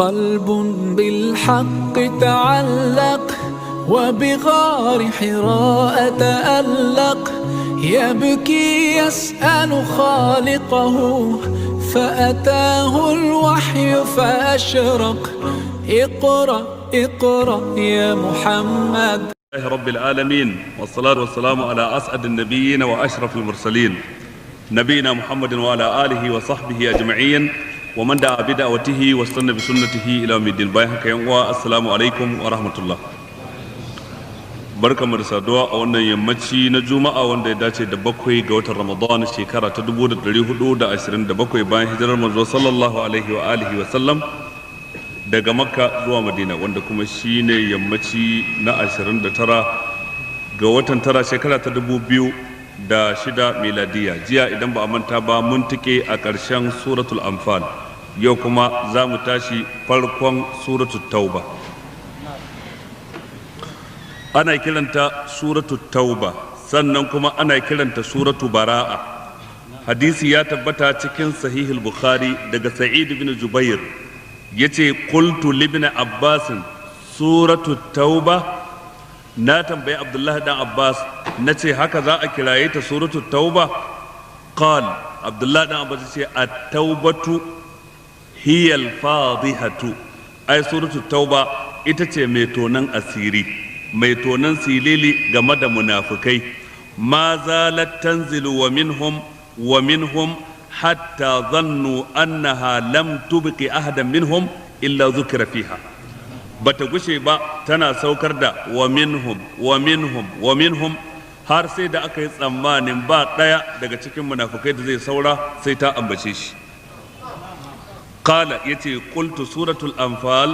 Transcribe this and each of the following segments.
قلب بالحق تعلق وبغار حراء تألق، يبكي يسأل خالقه فأتاه الوحي فأشرق. اقرأ اقرأ يا محمد. الله رب العالمين، والصلاة والسلام على أسعد النبيين وأشرف المرسلين، نبينا محمد وعلى آله وصحبه أجمعين، ومن دعا بدعوته واستنى بسنته إلى يوم الدين. باي السلام عليكم ورحمة الله. Barkamu da saduwa a wannan yammaci na Juma'a, wanda ya dace da 7 ga watan Ramadan, shekara ta 1427 bayan hijirar manzo sallallahu alaihi wa alihi wa sallam daga Makka zuwa Madina, wanda kuma shine yammaci na 29 ga watan tara, shekara ta 2006 miladiya. Jiya, idan ba a manta ba, mun tike a ƙarshen Suratul Anfal. Yau kuma za mu tashi farkon Suratul Tauba. Ana kiranta Suratu Tauba, sannan kuma ana kiranta Suratu Bara'a. Hadisi ya tabbata cikin Sahihul Bukhari daga Sa'id bin Jubair, yace: "Qultu libn Abbas Suratu Tauba." Na tambayi Abdullahi dan Abbas, nace: "Haka za a kiraye ta Suratu Tauba?" Qal, Abdullahi dan Abbas yace: "At-taubatu hiya al-fadihatu." Ai Suratu Tauba ita ce mai tonan asiri, mai tonan silili game da munafukai. "Ma zalat tanzilu wa minhum wa minhum hatta zannu annaha lam tubqi ahadan minhum illa zukira fiha." Bata gushe ba tana saukar da wa minhum wa minhum wa minhum, har sai da aka yi tsammanin ba ɗaya daga cikin munafukai da zai saura sai ta ambace shi. Qala, yace: "Qultu Suratul Anfal."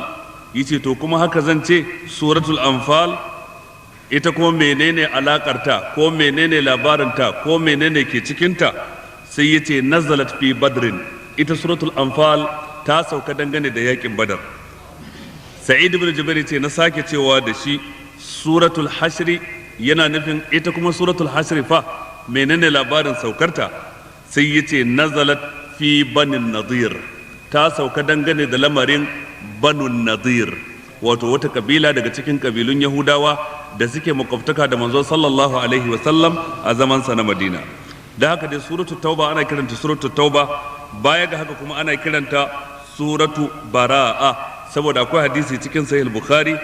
Yace: "To kuma haka zan ce Suratul Anfal? Ita kuma menene alakarta, ko menene labarinta, ko menene ke cikinta?" Sai yace: "Nazalat fi Badrin." Ita Suratul Anfal ta sauka dangane da yakin Badar. Sa'id ibn Jubair ce: na sake cewa da shi: "Suratul Hashri?" Yana nufin ita kuma Suratul Hashri fa, menene labarin saukarta? Sai yace: "Nazalat fi Banin Nadir." Ta sauka dangane da lamarin Banu Nadir, wato wata kabila daga cikin kabilun Yahudawa da suke makwabtaka da manzo sallallahu alaihi wasallam a zamansa na Madina. Da haka dai Suratu Tauba ana kiranta Suratu Tauba. Baya ga haka kuma ana kiranta Suratu Bara'a, saboda akwai hadisi cikin Sahih Bukhari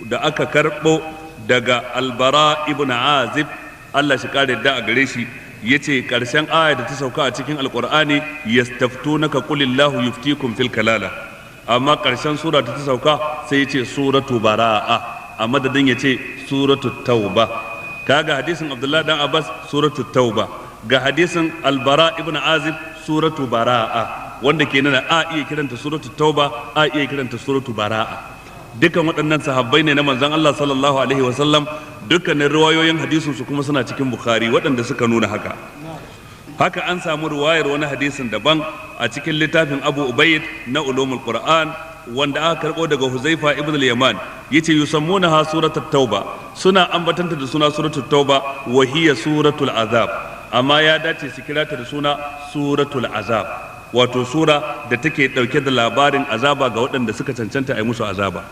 da aka karɓo daga Albara ibn Azib, Allah shi kare da a gare shi, yace karshen aya da ta sauka a cikin Alqur'ani: "Yastaftunaka qulillahu yuftikum fil kalala." Amma karshen sura ta sauka, sai yace Suratu Bara'a a madadin yace Suratu Tauba. Kaga hadisin Abdullahi dan Abbas Suratu Tauba, ga hadisin Albara ibn Azib Suratu Bara'a, wanda ke nuna a iya kiranta Suratu Tauba, a iya kiranta Suratu Bara'a. Dukkan waɗannan sahabbai ne na manzon Allah sallallahu alaihi wasallam. Dukkanin riwayoyin hadisin su kuma suna cikin Bukhari waɗanda suka nuna haka. Haka an samu riwayar wani hadisin daban a cikin littafin Abu Ubaid na Ulumul Qur'an, wanda aka karɓo daga Huzaifa ibn al-Yaman, yace: "Yusammunaha Suratul Tauba." Suna ambatanta da suna Suratul Tauba, wa hiya Suratul Azab. Amma ya dace su kira ta da suna Suratul Azab, wato sura da take dauke da labarin azaba ga waɗanda suka cancanta a yi musu azaba.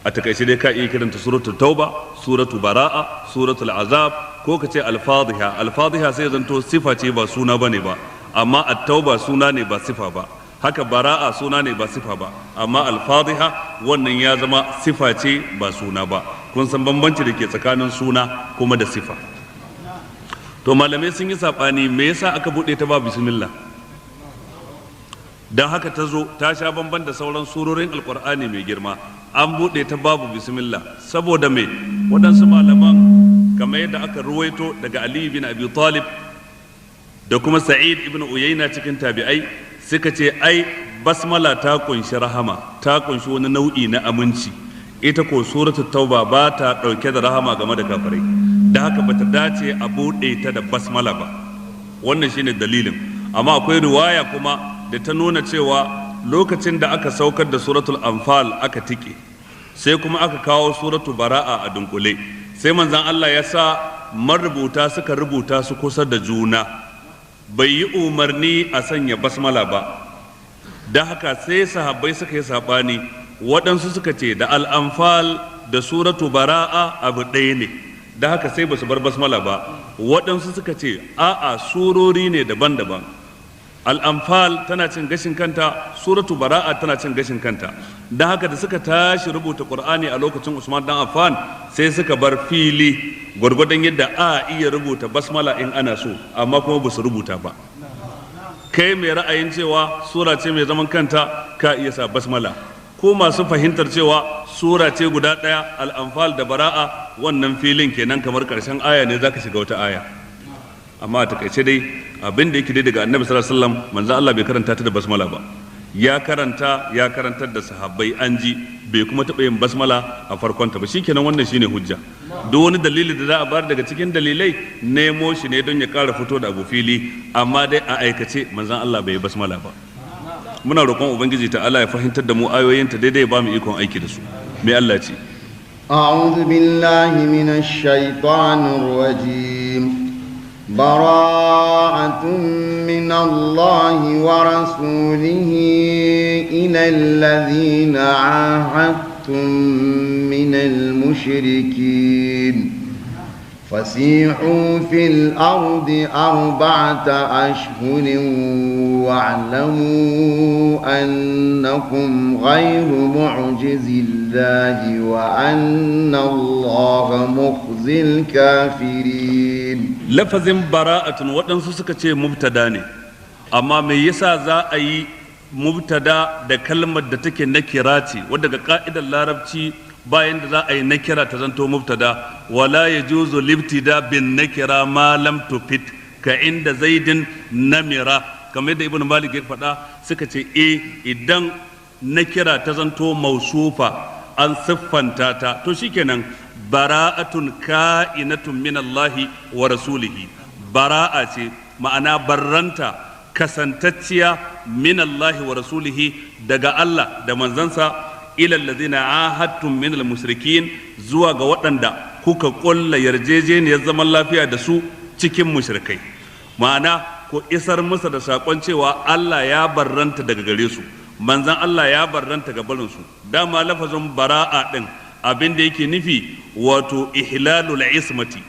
A takaice dai ka iya kiranta Suratul Tauba, Suratul Bara'a, Suratul Azab, ko ka ce Alfadiha. Alfadiha sai zanto sifa ce ba suna bane ba, amma At-Tauba suna ne ba sifa ba. Haka Bara'a suna ne ba sifa ba, amma Alfadiha wannan ya zama sifa ce ba suna ba. Kun san bambanci da ke tsakanin suna kuma da sifa. To malamai sun yi saɓani me yasa aka buɗe ta ba bismillah. Don haka ta zo ta sha bamban da sauran surorin Alkur'ani mai girma, an buɗe ta babu bismillah. Saboda me? Waɗansu malaman, kamar yadda aka ruwaito daga Ali bin Abi Talib da kuma Sa'id ibn Uyayna cikin tabi'ai, suka ce ai basmala ta kunshi rahama, ta kunshi wani nau'i na aminci. Ita ko Suratul Tauba ba ta ɗauke da rahama game da kafirai, da haka bata dace a buɗe ta da basmala ba. Wannan shine dalilin. Amma akwai riwaya kuma da ta nuna cewa lokacin da aka saukar da Suratul Anfal aka tike, sai kuma aka kawo Suratu Bara'a a dunkule. Sai manzon Allah ya sa marubuta suka rubuta su kusa da juna, bai yi umarni a sanya basmala ba. Da haka sai sahabbai suka yi sabani, waɗansu suka ce da al-anfal da suratu bara'a abu ɗaya ne, da haka sai ba su bar basmala ba. Waɗansu suka ce a'a, surori ne daban-daban, al'amfal tana cin gashin kanta, suratu bara'a tana cin gashin kanta. Don haka da suka tashi rubuta ƙur'ani a lokacin Usman dan Affan, sai suka bar fili gwargwadon yadda a iya rubuta basmala in ana so, amma kuma ba su rubuta ba. Kai mai ra'ayin cewa sura ce mai zaman kanta ka iya sa basmala, ko masu fahimtar cewa sura ce guda ɗaya, al'amfal da bara'a, wannan filin kenan kamar ƙarshen aya ne zaka shiga wata aya. Amma a takaice dai abin da yake dai daga Annabi sallallahu alaihi wasallam, manzo Allah bai karanta ta da basmala ba. Ya karanta, ya karantar da sahabbai an ji, bai kuma taɓa yin basmala a farkon ta ba. Shikenan, wannan shine hujja. Duk wani dalili da za a bayar daga cikin dalilai, nemo shi ne don ya ƙara fito da abu fili, amma dai a aikace manzon Allah bai yi basmala ba. Muna roƙon Ubangiji ta Allah ya fahimtar da mu ayoyinta daidai, ba mu ikon aiki da su. Me Allah ce? أعوذ بالله من الشيطان الرجيم. براءة من الله ورسوله إلى الذين عاهدتم من المشركين. فسيحوا في الأرض 4 أشهر واعلموا أنكم غير معجز الله وأن الله مخزي الكافرين. Lafazin bara'atun, waɗansu suka ce mubtada ne, amma me yasa za a yi mubtada da kalmar da take nakira ce, wadda ga ka'idar Larabci bayan da za a yi nakira ta zanto mubtada? Wala yajuzu libtida bin nakira ma lam tufit ka inda zaidin namira, kamar yadda Ibn Malik ya faɗa. Suka ce eh, idan nakira ta zanto mausufa, an siffanta ta, to shikenan, bara'atun ka'inatun min Allahi wa rasulihi, bara'a ce, ma'ana barranta kasantacciya, min Allahi wa rasulihi, daga Allah da manzansa, ila allazina ahadtum min al-mushrikin, zuwa ga waɗanda kuka ƙulla yarjejeniyar zaman lafiya da su cikin mushrikai. Ma'ana ko isar musu da saƙon cewa Allah ya barranta daga gare su, manzan Allah ya barranta ga barinsu. Dama lafazin bara'a ɗin abin da yake nufi, wato ihlalul ismati,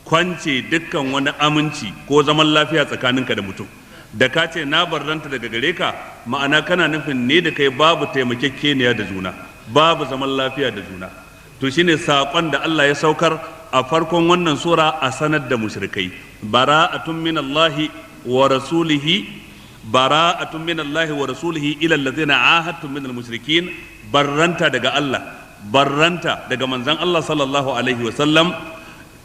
kwance dukkan wani aminci ko zaman lafiya tsakaninka da mutum. Da ka ce na barranta daga gare ka, ma'ana kana nufin ne da kai babu taimakekeniya da juna, babu zaman lafiya da juna. To shine saƙon da Allah ya saukar a farkon wannan sura a sanar da mushrikai: bara'atun min Allahi wa rasulihi, bara'atun min Allahi wa rasulihi ila allazina ahadtum min al-mushrikin. Barranta daga Allah, barranta daga manzon Allah sallallahu alaihi wa sallam,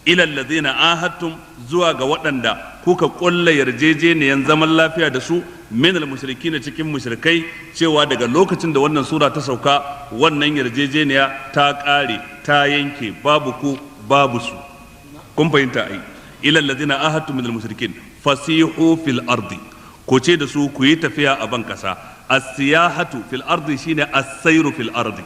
ila allazina ahadtum, zuwa ga waɗanda kuka ƙulla yarjejeniyan zaman lafiya da su, min al-mushrikin, cikin mushrikai, cewa daga lokacin da wannan sura ta sauka wannan yarjejeniya ta ƙare, ta yanke, babu ku babu su. Kun fahimta ai? Ila allazina ahadtum min al-mushrikin fasihu fil ardi, ku ce da su ku yi tafiya a ban kasa. As-siyahatu fil ardi shine as-sayru fil ardi,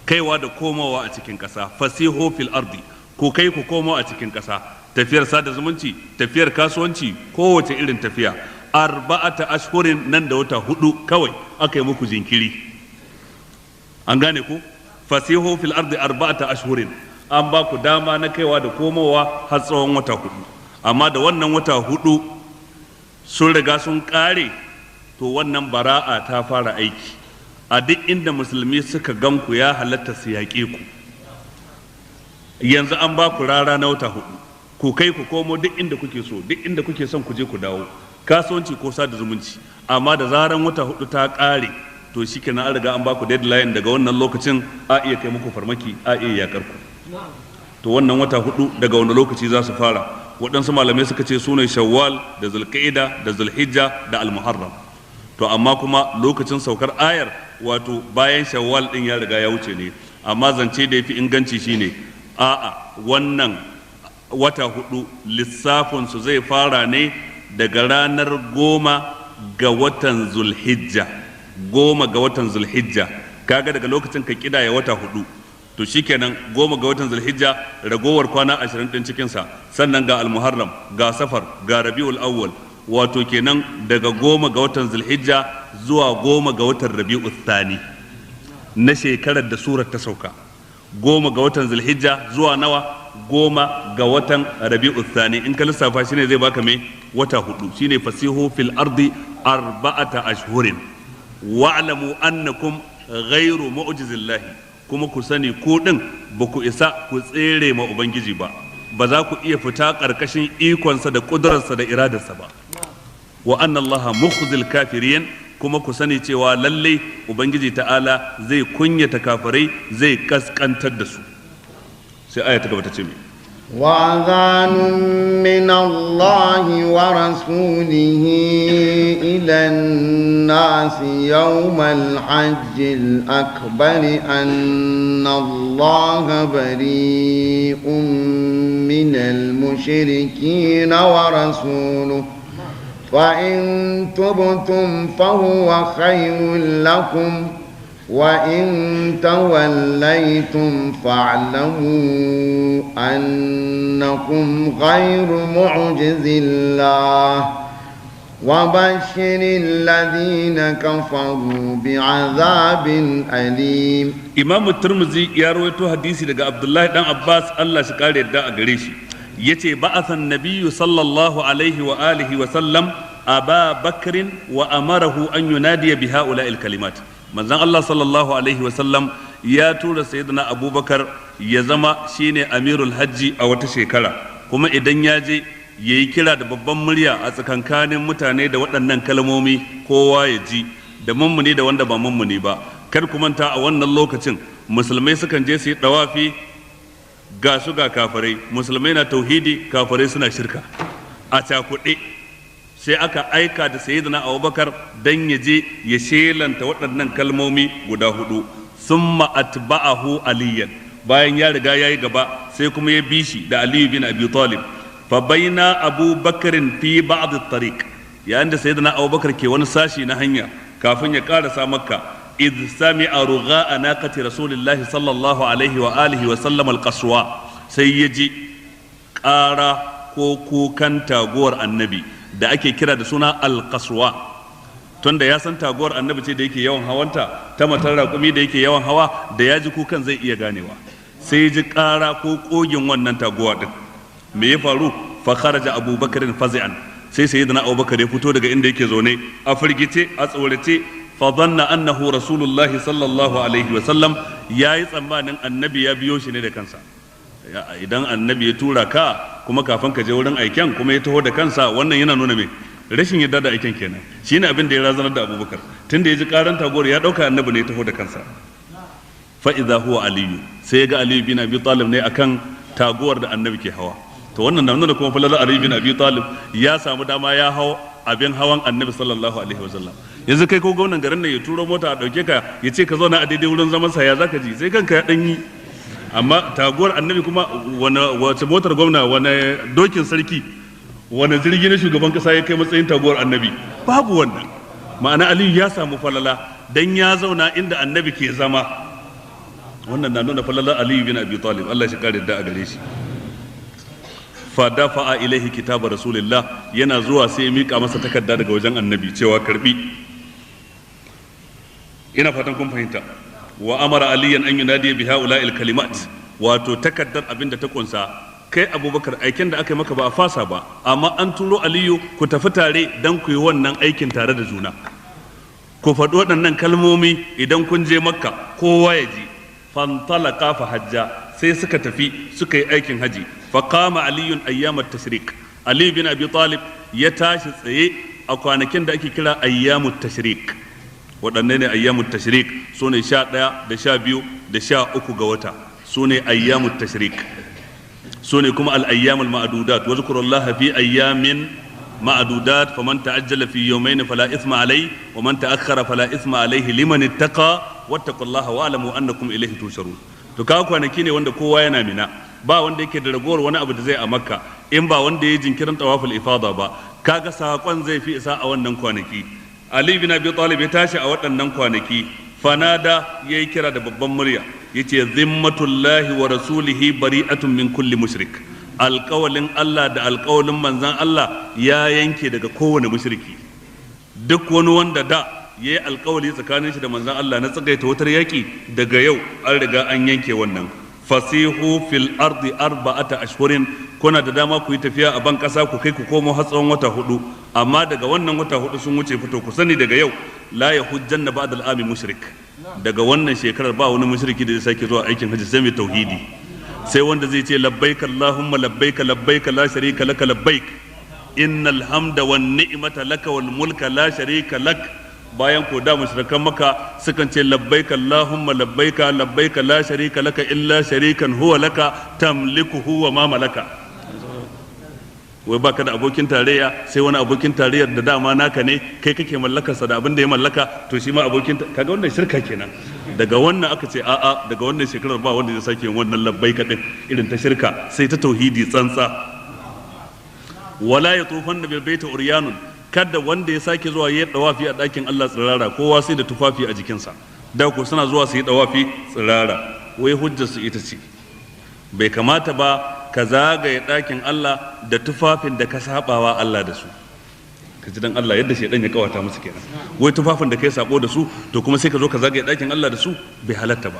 kaiwa da komowa a cikin kasa. Fasihu fil ardi, ku kai ku komo a cikin kasa, tafiyar sada zumunci, tafiyar kasuwanci, kowace irin tafiya. 4 ashhurin, nan da wata 4 kawai aka yi muku jinkiri. An gane ku? Fasihu fil ardi 4 ashhurin, an ba ku dama na kaiwa da komowa har tsawon wata 4. Amma da wannan wata 4 sun riga sun kare, to wannan bara'a ta fara aiki. A duk inda musulmi suka gan ku, ya halatta su yaƙe ku. Yanzu an ba ku rara na wata 4, ku kai ku komo duk inda kuke so, duk inda kuke son ku je ku dawo, kasuwanci ko sada zumunci. Amma da zaran wata 4 ta ƙare, to shikenan, an riga an ba ku deadline, daga wannan lokacin a iya kai muku farmaki, a iya yakar ku. To wannan wata 4 daga wani lokaci za su fara? Waɗansu malamai suka ce su ne Shawwal da Zulqa'ida da Zulhijja da Almuharram. To amma kuma lokacin saukar ayar, wato bayan Shawwal din ya riga ya wuce ne. Amma zance da yafi inganci shine a'a, wannan wata 4 lissafin su zai fara ne daga ranar 10 ga watan Zulhijja. 10 ga watan Zulhijja, kaga daga lokacin ka kidaya wata 4, to shikenan, 10 ga watan Zulhijja, ragowar kwana 20 din cikin sa, sannan ga Almuharram, ga Safar, ga Rabiul Awwal, wato kenan daga 10 ga watan Zulhijja zuwa 10 ga watan Rabi'u Thani na shekarar da surar ta sauka. 10 ga watan Zulhijja zuwa nawa? 10 ga watan Rabi'u Thani. In ka lissafa shine zai baka mai wata 4. Shine fasihu fil ardi 4 ashhurin wa'lamu annakum ghairu mu'jizillahi. Kuma ku sani ku din ba ku isa ku tsere ma Ubangiji ba, ba za ku iya fita karkashin ikonsa da kudurarsa da iradarsa ba. Wa anna Allaha mukhzil kafirin, kuma ku sani cewa lalle Ubangiji ta'ala zai kunyata kafirai, zai kaskantar da su. Sai aya ta gaba ta ce me? وأذان من الله ورسوله إلى الناس يوم الحج الأكبر أن الله بريء من المشركين ورسوله فإن تبتم فهو خير لكم وإن توليتم فاعلموا أنكم غير معجز الله وبشر الذين كفروا بعذاب أليم. Imam Tirmidhi ya rawaito hadisi daga Abdullahi dan Abbas, Allah shi kare yadda a gare shi, yace ba'atha an-nabiyyu sallallahu alaihi wa alihi wa sallam Aba Bakrin wa amarahu an yunadiya bi ha'ula'il kalimat. Manzon Allah sallallahu alaihi wa sallam ya tura sayyidina Abubakar ya zama shine amirul hajji a wata shekara, kuma idan ya je yayi kira da babban murya a tsakankanin mutane da waɗannan kalmomi, kowa ya ji, da mummuni da wanda ba mummuni ba. Kar ku manta a wannan lokacin musulmai sukan je su yi dawafi ga su ga kafirai, musulmai na tauhidi, kafirai suna shirka a cakuɗe. Sai aka aika da sayyidina Abubakar dan ya je ya shelanta waɗannan kalmomi guda 4. Summa atba'ahu aliyan, bayan ya riga yayi gaba sai kuma ya bi shi da Aliyu bin Abi Talib. Fa baina Abu Bakrin fi ba'd at-tariq, yayin da sayyidina Abubakar ke wani sashi na hanya kafin ya karasa Makka, idh sami'a rugha'a naqati rasulillahi sallallahu alaihi wa alihi wa sallam al-qaswa, sai ya ji ƙara ko kukan taguwar annabi da ake kira da suna alkaswa. Tunda ya san taguwar annabi ce da yake yawan hawanta, ta matar raƙumi da yake yawan hawa, da ya ji kukan zai iya ganewa. Sai ya ji ƙara ko ƙogin wannan taguwa ɗin. Me ya faru? Fa kharaja Abubakarin fazi'an, sai sayyidina Abubakar ya fito daga inda yake zaune a firgice, a tsorace. Fa dhanna annahu rasulullahi sallallahu alaihi wa sallam, yayi tsammanin annabi ya biyo shi ne da kansa. Idan annabi ya tura ka kuma kafin ka je wurin aiken kuma ya taho da kansa, wannan yana nuna me? Rashin yadda da aiken kenan. Shine abin da ya razanar da Abubakar, tunda ya ji karan taguwar ya dauka annabi ne ya taho da kansa. Fa idza huwa Aliyu, sai ya ga Aliyu bin Abi Talib ne akan taguwar da annabi ke hawa. To wannan na nuna kuma falalar Aliyu bin Abi Talib, ya samu dama ya hau abin hawan annabi sallallahu alaihi wasallam. Yanzu kai ko gwamnan garin nan ya turo mota a dauke ka ya ce ka zauna a daidai wurin zaman sa, ya zaka ji? Sai kanka ya danyi. Amma taguwar annabi kuma, wace motar gwamna, wani dokin sarki, wani jirgi na shugaban kasa ya kai matsayin taguwar annabi? Babu wannan. Ma'ana Aliyu ya samu falala dan ya zauna inda annabi ke zama. Wannan na nuna falalar Aliyu bin Abi Talib, Allah shi kare da a gare shi. Fa dafa'a ilaihi kitaba rasulillah, yana zuwa sai ya mika masa takarda daga wajen annabi cewa karbi. Ina fatan kun fahimta. Wa amara aliyan an yunadi bi haula'il kalimat, wato takaddar abin da ta kunsa, kai Abubakar aikin da aka yi maka ba a fasa ba, amma an turo Aliyu ku tafi tare dan ku yi wannan aikin tare da juna. Ku faɗi waɗannan kalmomi idan kun je Makka kowa ya ji. Fantalaka fa hajja, sai suka tafi suka yi aikin haji. Fa qama aliyun ayyamat tashrik, Ali bin Abi Talib ya tashi tsaye a kwanakin da ake kira ayyamut tashrik. Waɗanne ne ayyamut tashrik? Su ne 11 da 12 da 13 ga wata, su ne ayyamut tashrik. Su ne kuma al-ayyamul ma'dudat, wa zkurullaha fi ayyamin ma'dudat, faman ta'ajjala fi yawmayn fala ithma alayhi wa man ta'akhkhara fala ithma alayhi liman ittaqa wattaqullaha wa alamu annakum ilayhi tusharun. To kawo kwanaki ne wanda kowa yana Mina, ba wanda yake da ragowar wani abu da zai a Makka in ba wanda ya jinkirin tawaful ifada ba. Kaga sakon zai fi isa a wannan kwanaki. Ali bin Abi Talib ya tashi a waɗannan kwanaki, fanada yayi kira da babban murya, yace zimmatullahi wa rasulihi bari'atun min kulli mushrik. Alƙawalin Allah da alƙawalin manzon Allah ya yanke daga kowane mushriki. Duk wani wanda da ya yi alkawali tsakanin shi da manzon Allah na tsagaita wutar yaki, daga yau an riga an yanke wannan. Fasihu fil ardi arba'ata ashhurin, kuna da dama ku yi tafiya a ban kasa, ku kai ku komo har tsawon wata 4, amma daga wannan wata 4 sun wuce fito, ku sani daga yau la yahujjanna ba'da al'ami mushrik. Daga wannan shekarar ba wani mushriki da zai sake zuwa aikin hajji sai mai tauhidi, sai wanda zai ce labbaik allahumma labbaik, labbaik la sharika laka labbaik, innal hamda wan ni'mata laka wal mulka la sharika lak. Bayan ko da mushrikan Maka sukan ce labbaik allahumma labbaik, labbaik la sharika laka illa sharikan huwa laka tamlikuhu wa ma malaka. Wai baka da abokin tarayya sai wani abokin tarayyar da dama naka ne, kai kake mallakarsa da abin da ya mallaka, to shi ma abokin, kaga wannan shirka kenan. Daga wannan aka ce a'a, daga wannan shekarar ba wanda zai sake yin wannan labbaika din irin ta shirka, sai ta tauhidi tsantsa. Wala yatufanna bil baiti uryanun, kada wanda ya sake zuwa yi dawafi a ɗakin Allah tsirara, kowa sai da tufafi a jikinsa. Da ko suna zuwa su yi dawafi tsirara, wai hujjar su ita ce bai kamata ba ka zagaye ɗakin Allah da tufafin da ka sabawa Allah da su. Ka ji dan Allah yadda shaidan ya kawata musu kenan, wai tufafin da kai sabo da su, to kuma sai ka zo ka zagaye ɗakin Allah da su, bai halatta ba.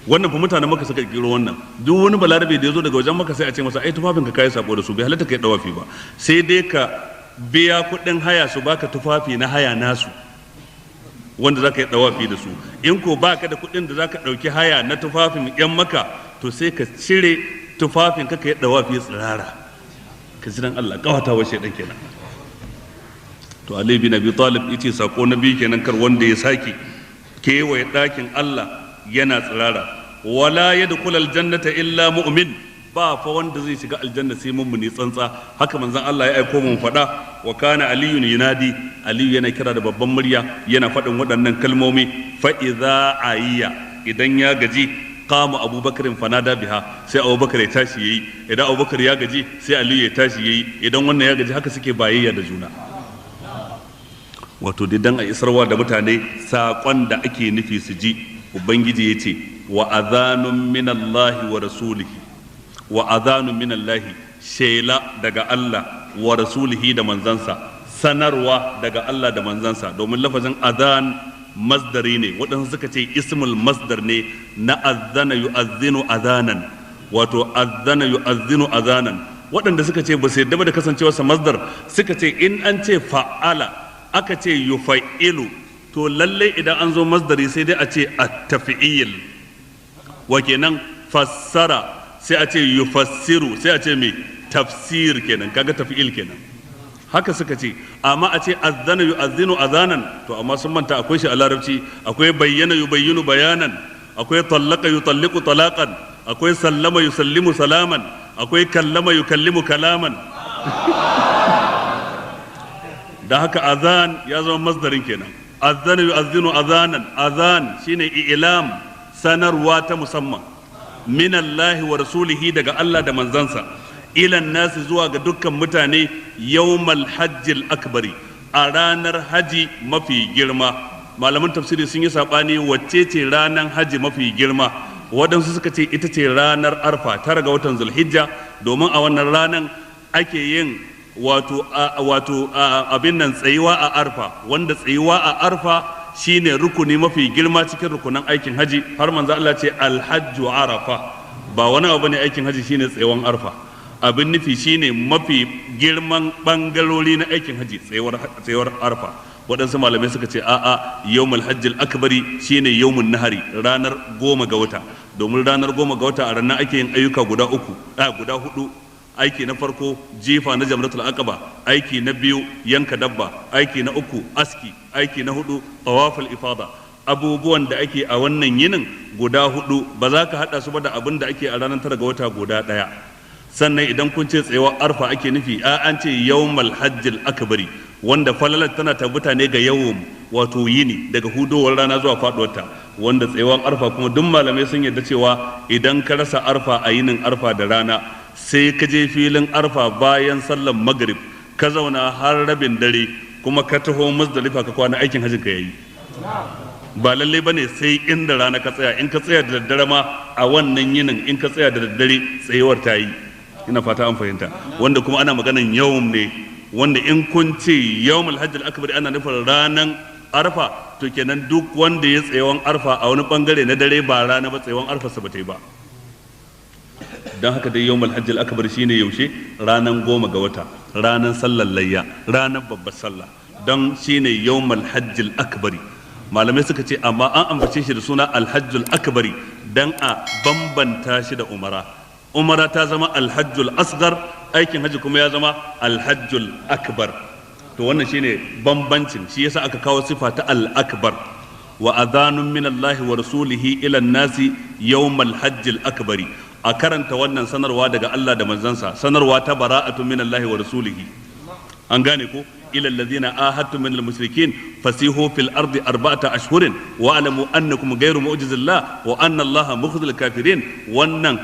Wannan fa mutanen Maka suka kiro wannan. Duk wani Balarabe da ya zo daga wajen Maka sai a ce masa ai tufafin ka kai sabo da su, bai halatta kai dawafi ba, sai dai ka biya kuɗin haya su baka tufafi na haya nasu wanda zaka yi dawafi da su. In ko baka da kuɗin da zaka ɗauki haya na tufafin yan Maka, to sai ka cire tufafin ka yi dawafi tsirara. Ka ji dan Allah kawata wa shaidan kenan. To Ali bin Abi Talib yace sako na biyu kenan, kar wanda ya sake kewaye ɗakin Allah yana tsirara. Wala yadkhul aljannata illa mu'min, ba fa wanda zai shiga aljanna sai mummuni tsantsa. Haka manzon Allah ya aiko mun faɗa. Wa kana aliyun yunadi, Aliyu yana kira da babban murya yana faɗin waɗannan kalmomi. Fa idza ayiya, idan ya gaji, qama Abubakarin fanada biha, sai Abubakar ya tashi yayi. Idan Abubakar ya gaji sai Aliyu ya tashi yayi. Idan wannan ya gaji, haka suke bayayya da juna. Wato dai dan a isarwa da mutane saƙon da ake nufi su ji. Ubangiji ya ce wa adhanun minallahi wa rasulihi, wa adhanun minallahi, shela daga Allah, wa rasulihi da manzansa, sanarwa daga Allah da manzansa. Domin lafazin adhan masdari ne, waɗansu suka ce ismul masdar ne na azana yu'azzinu azanan, wato azana yu'azzinu azanan. Waɗanda suka ce ba su yadda ba da kasancewarsa masdar, suka ce in an ce fa'ala aka ce yufa'ilu, to lalle idan an zo masdari sai dai a ce at-taf'il, wa kenan fassara sai a ce yufassiru, sai a ce me tafsir kenan, kaga taf'il kenan. Haka suka ce. Amma a ce azana yu'azzinu azanan, to amma sun manta akwai shi a larabci, akwai bayyana yubayyinu bayanan, akwai tallaka yutalliqu talaqan, akwai sallama yusallimu salaman, akwai kallama yukallimu kalaman. Da haka azan ya zama masdarin kenan. Azana yu'azzinu azanan, azan shine i'lam, sanarwa ta musamman, minallahi wa rasulihi, daga Allah da manzansa, ilan nasi, zuwa ga dukkan mutane, yawmal hajjil akbari, a ranar haji mafi girma. Malaman tafsiri sun yi sabani wacce ce ranar haji mafi girma. Waɗansu suka ce ita ce ranar Arfa, 9 ga watan Zulhijja, domin a wannan ranar ake yin wato abin nan tsayuwa a Arfa, wanda tsayuwa a Arfa shine rukuni mafi girma cikin rukunan aikin haji. Har manzo Allah ce alhajju Arafa, ba wani abu ne aikin haji shine tsayuwan Arfa. Abin nufi shine mafi girman bangarori na aikin haji tsayuwar Arfa. Waɗansu malamai suka ce a'a, yawmul hajjil akbari shine yawmun nahari, ranar 10 ga wata, domin ranar 10 ga wata a ranar ake yin ayyuka guda uku, guda hudu. Aiki na farko jifa na jamratul aqaba, aiki na biyu yanka dabba, aiki na uku aski, aiki na hudu tawaful ifada. Abubuwan da ake a wannan yinin guda hudu ba za ka hada su ba da abin da ake a ranar 9 ga wata guda daya. Sannan idan kun ce tsayuwar Arfa ake nufi, a an ce yawmal hajjil akbari, wanda falalar tana tabbata ne ga yawm, wato yini daga hudowar rana zuwa faduwarta. Wanda tsayuwar Arfa kuma duk malamai sun yarda cewa idan ka rasa Arfa a yinin Arfa da rana, sai ka je filin Arfa bayan sallan magrib ka zauna har rabin dare, kuma ka taho Muzdalifa ka kwana, aikin hajjin ka yayi. Ba lalle bane sai inda rana ka tsaya, in ka tsaya da daddare ma a wannan yinin, in ka tsaya da daddare tsayuwar ta yi. Ina fata an fahimta. Wanda kuma ana maganan yawm ne, wanda in kun ce yawmul hajjil akbar ana nufin ranan Arfa, to kenan duk wanda ya tsayawan Arfa a wani bangare na dare ba rana ba, tsayawan Arfa sa bata yi ba. Don haka dai yawmul hajjil akbar shine yaushe? Ranan 10 ga wata, ranan sallar layya, ranan babbar sallah, don shine yawmul hajjil akbari. Malamai suka ce amma an ambace shi da suna alhajjul akbari dan a bambanta shi da umara. Umara ta zama alhajjul asgar, aikin haji kuma ya zama alhajjul akbar. To wannan shine bambancin, shi yasa aka kawo sifa ta al-akbar. Wa adhanun min Allah wa rasulihi ila nasi yawmal hajjil akbari. A karanta wannan sanarwa daga Allah da manzansa, sanarwa ta bara'atu min Allah wa rasulihi. An gane ko? Ila alladhina ahadtum min al-mushrikin fasihu fil ardi arba'ata ashhurin wa alamu annakum ghayru mu'jizillah wa anna Allaha mukhzil kafirin. Wannan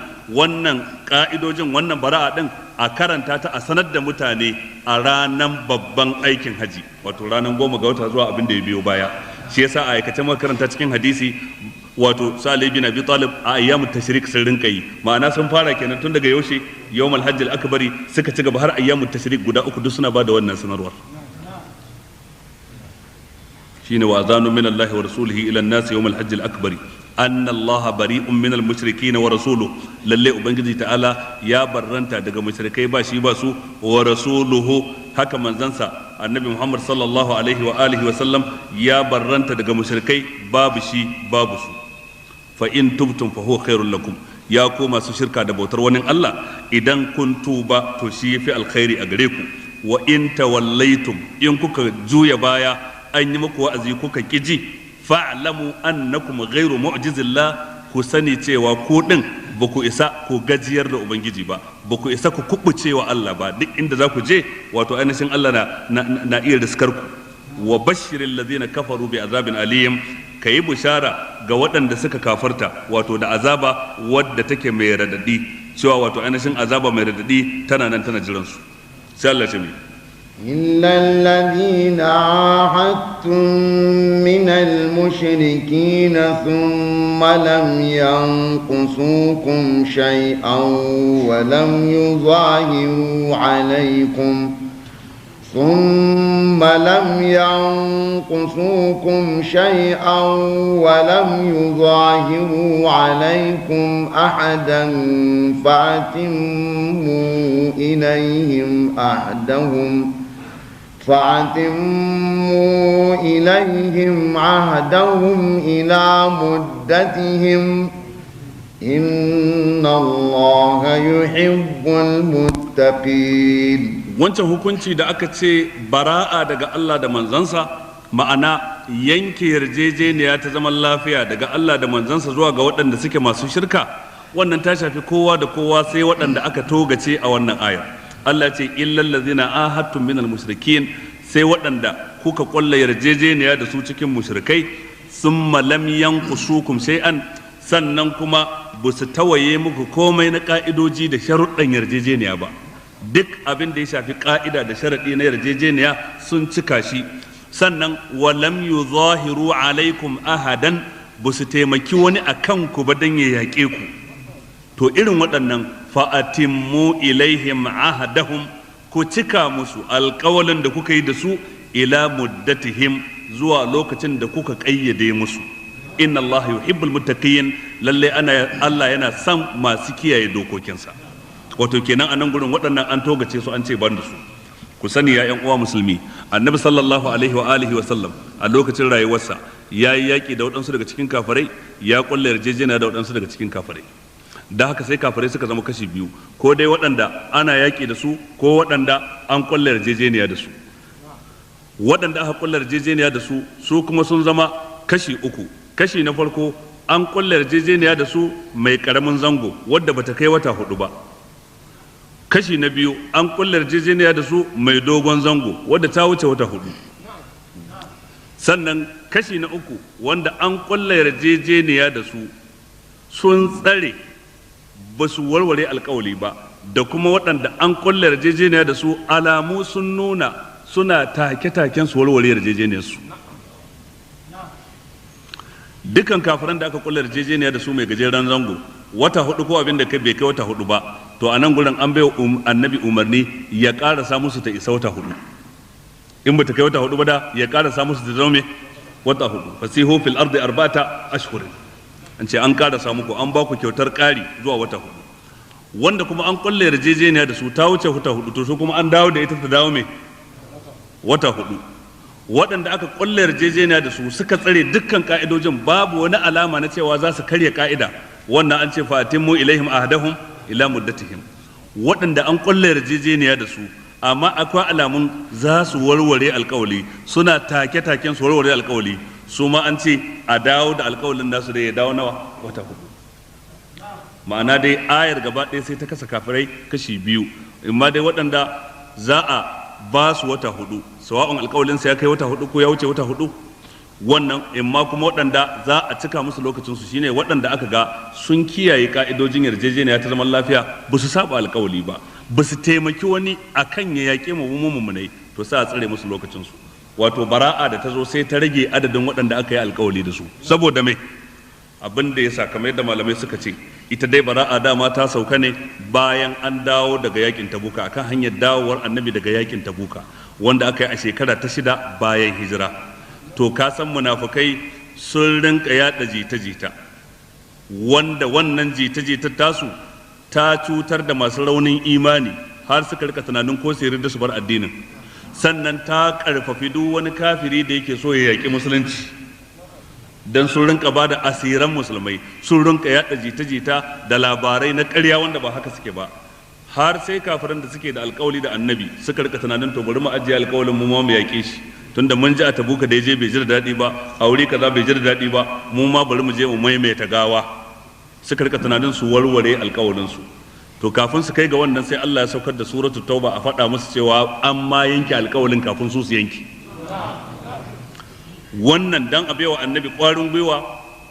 ka'idojin, wannan bara'a din a karanta ta, a sanar da mutane a ranan babban aikin haji, wato ranan 10 ga wata zuwa abin da ya biyo baya. Shi yasa a aikace makaranta cikin hadisi, wato Salih bin Abi Talib a ayyamut tashrik sun rinka yi, ma'ana sun fara kenan tun daga yaushe yawmal hajjil akbari suka ci gaba har ayyamut tashrik guda 3, duk suna bada wannan sanarwar. Shine wa azanu min Allah wa rasulihi ila an-nas yawmal hajjil akbari anna Allah bari'un min al-mushrikeen wa rasuluhu. Lalle ubangiji ta'ala ya barranta daga mushrikai, ba shi ba su, wa rasuluhu, haka manzansa annabi Muhammad sallallahu alaihi wa alihi wa sallam ya barranta daga mushrikai, babu shi babu su. Fa in tubtum fa huwa khairul lakum. Ya ku masu shirka da bautar wani Allah, idan kun tuba to shi yafi alkhairi a gare ku. Wa in tawallaitum, in kuka juya baya an yi muku wa'azi kuka kiji, fa'lamu annakum ghairu mu'jizillah, ku sani cewa ku din ba ku isa ku gajiyar da ubangiji ba, ba ku isa ku kubucewa Allah ba. Duk inda za ku je, wato ainihin Allah na iya riskar ku. Wa bashiril ladina kafaru bi azabin aliyim, kayi bushara ga waɗanda suka kafarta, wato da azaba wadda take mai radadi, cewa wato ainihin azaba mai radadi tana nan tana jiran su. Sai Allah ce mai إلا الذين عاهدتم من المشركين ثم لم ينقصوكم شيئا ولم يظاهروا عليكم ثم لم ينقصوكم شيئا ولم يظاهروا عليكم أحدا فأتموا إليهم عهدهم فأتموا إليهم عهدهم إلى مدتهم إن الله يحب المتقين. Wancan hukunci da aka ce bara'a daga Allah da manzansa, ma'ana yanke yarjejeniya ta zaman lafiya daga Allah da manzansa zuwa ga waɗanda suke masu shirka, wannan ta shafi kowa da kowa sai waɗanda aka togace a wannan aya. Allah ce illal ladzina ahadtum minal mushrikin, sai waɗanda kuka ƙulla yarjejeniya da su cikin mushrikai, summa lam yanqusukum shay'an, sannan kuma ba su tawaye muku komai na ka'idoji da sharuɗan yarjejeniya ba. Duk abin da ya shafi ka'ida da sharaɗi na yarjejeniya sun cika shi. Sannan walam yuzahiru alaikum ahadan, ba su taimaki wani a kanku ba don ya yaƙe ku. To irin waɗannan fa'atimmu ilaihim ahadahum, ku cika musu alƙawalin da kuka yi da su, ila muddatihim, zuwa lokacin da kuka ƙayyade musu. Inna Allah yuhibbul muttaqin, lalle ana Allah yana son masu kiyaye dokokinsa. Wato kenan a nan gurin waɗannan an togace su, an ce ban da su. Ku sani ya ƴan uwa musulmi, annabi sallallahu alaihi wa alihi wa sallam a lokacin rayuwarsa ya yi yaƙi da waɗansu daga cikin kafirai, ya ƙulla yarjejeniya da waɗansu daga cikin kafirai. Da haka sai kafirai suka zama kashi biyu, ko dai waɗanda ana yaƙi da su, ko waɗanda an ƙulla yarjejeniya da su. Waɗanda aka ƙulla yarjejeniya da su, su kuma sun zama kashi uku. Kashi na farko an ƙulla yarjejeniya da su mai ƙaramin zango wadda bata kai wata 4 ba. Kashi na biyu an ƙulla yarjejeniya da su mai dogon zango wadda ta wuce wata 4. Sannan kashi na uku wanda an ƙulla yarjejeniya da su sun tsare ba su warware alkawali ba, da kuma waɗanda an ƙulla yarjejeniya da su alamu sun nuna suna take-taken su warware yarjejeniyarsu. Dukan kafiran da aka ƙulla yarjejeniya da su mai gajeren zango wata 4 ko abin da bai kai wata 4 ba, to a nan gurin an bai annabi umarni ya ƙarasa musu ta isa wata 4. In ba ta kai wata 4 ba da ya ƙarasa musu ta zama Wata 4. Fasihu fil ardi arba'ata ashhurin. An ce an karasa muku, an ba ku kyautar ƙari zuwa wata 4. Wanda kuma an kulle yarjejeniya da su ta wuce wata 4, to su kuma an dawo da ita ta dawo mai wata 4. Waɗanda aka kulle yarjejeniya da su suka tsare dukkan ka'idojin, babu wani alama na cewa za su karya ka'ida, wannan an ce fatimmu ilaihim ahdahum ila muddatihim. Waɗanda an kulle yarjejeniya da su amma akwai alamun za su warware alkawali, suna take-taken su warware alkawali, su ma an ce a dawo da alkawalin nasu da ya dawo nawa? Wata 4. Ma'ana dai ayar gaba ɗaya sai ta kasa kafirai kashi 2, imma dai waɗanda za a ba su wata 4, sawa'un alkawalinsa ya kai wata 4 ko ya wuce wata 4, wannan, imma kuma waɗanda za a cika musu lokacinsu shine waɗanda aka ga sun kiyaye ka'idojin yarjejeniya ta zaman lafiya, ba su saba alkawali ba, ba su taimaki wani akan ya yaƙe mu mummunai, to sai a tsare musu lokacinsu. Wato bara'a da ta zo sai ta rage adadin waɗanda aka yi alkawali da su. Saboda me? Abin da ya sa, kamar yadda malamai suka ce, ita dai bara'a dama ta sauka ne bayan an dawo daga yakin Tabuka, akan hanyar dawowar annabi daga yakin Tabuka wanda aka yi a shekara ta 6 bayan hijira. To ka san munafukai sun rinka yada jita-jita, wanda wannan jita-jita tasu ta cutar da masu raunin imani har suka rika tunanin ko su da su bar addinin. Sannan ta karfafi duk wani kafiri da yake so ya yaƙi musulunci, dan sun rinka ba da asiran musulmai, sun rinka yada jita-jita da labarai na ƙarya wanda ba haka suke ba, har sai kafiran da suke da alƙawali da annabi suka rika tunanin to bari mu ajiye alƙawalin mu ma mu yaƙe shi, tunda mun ji a Tabuka da yaje bai ji da daɗi ba, a wuri kaza bai ji da daɗi ba, mu ma bari mu je mu maimaita gawa. Suka rika tunanin su warware alƙawalin su. To kafin su kai ga wannan sai Allah ya saukar da suratul Tauba a faɗa musu cewa an ma yanke alƙawalin kafin su su yanke. Wannan dan a baiwa annabi ƙwarin gwiwa,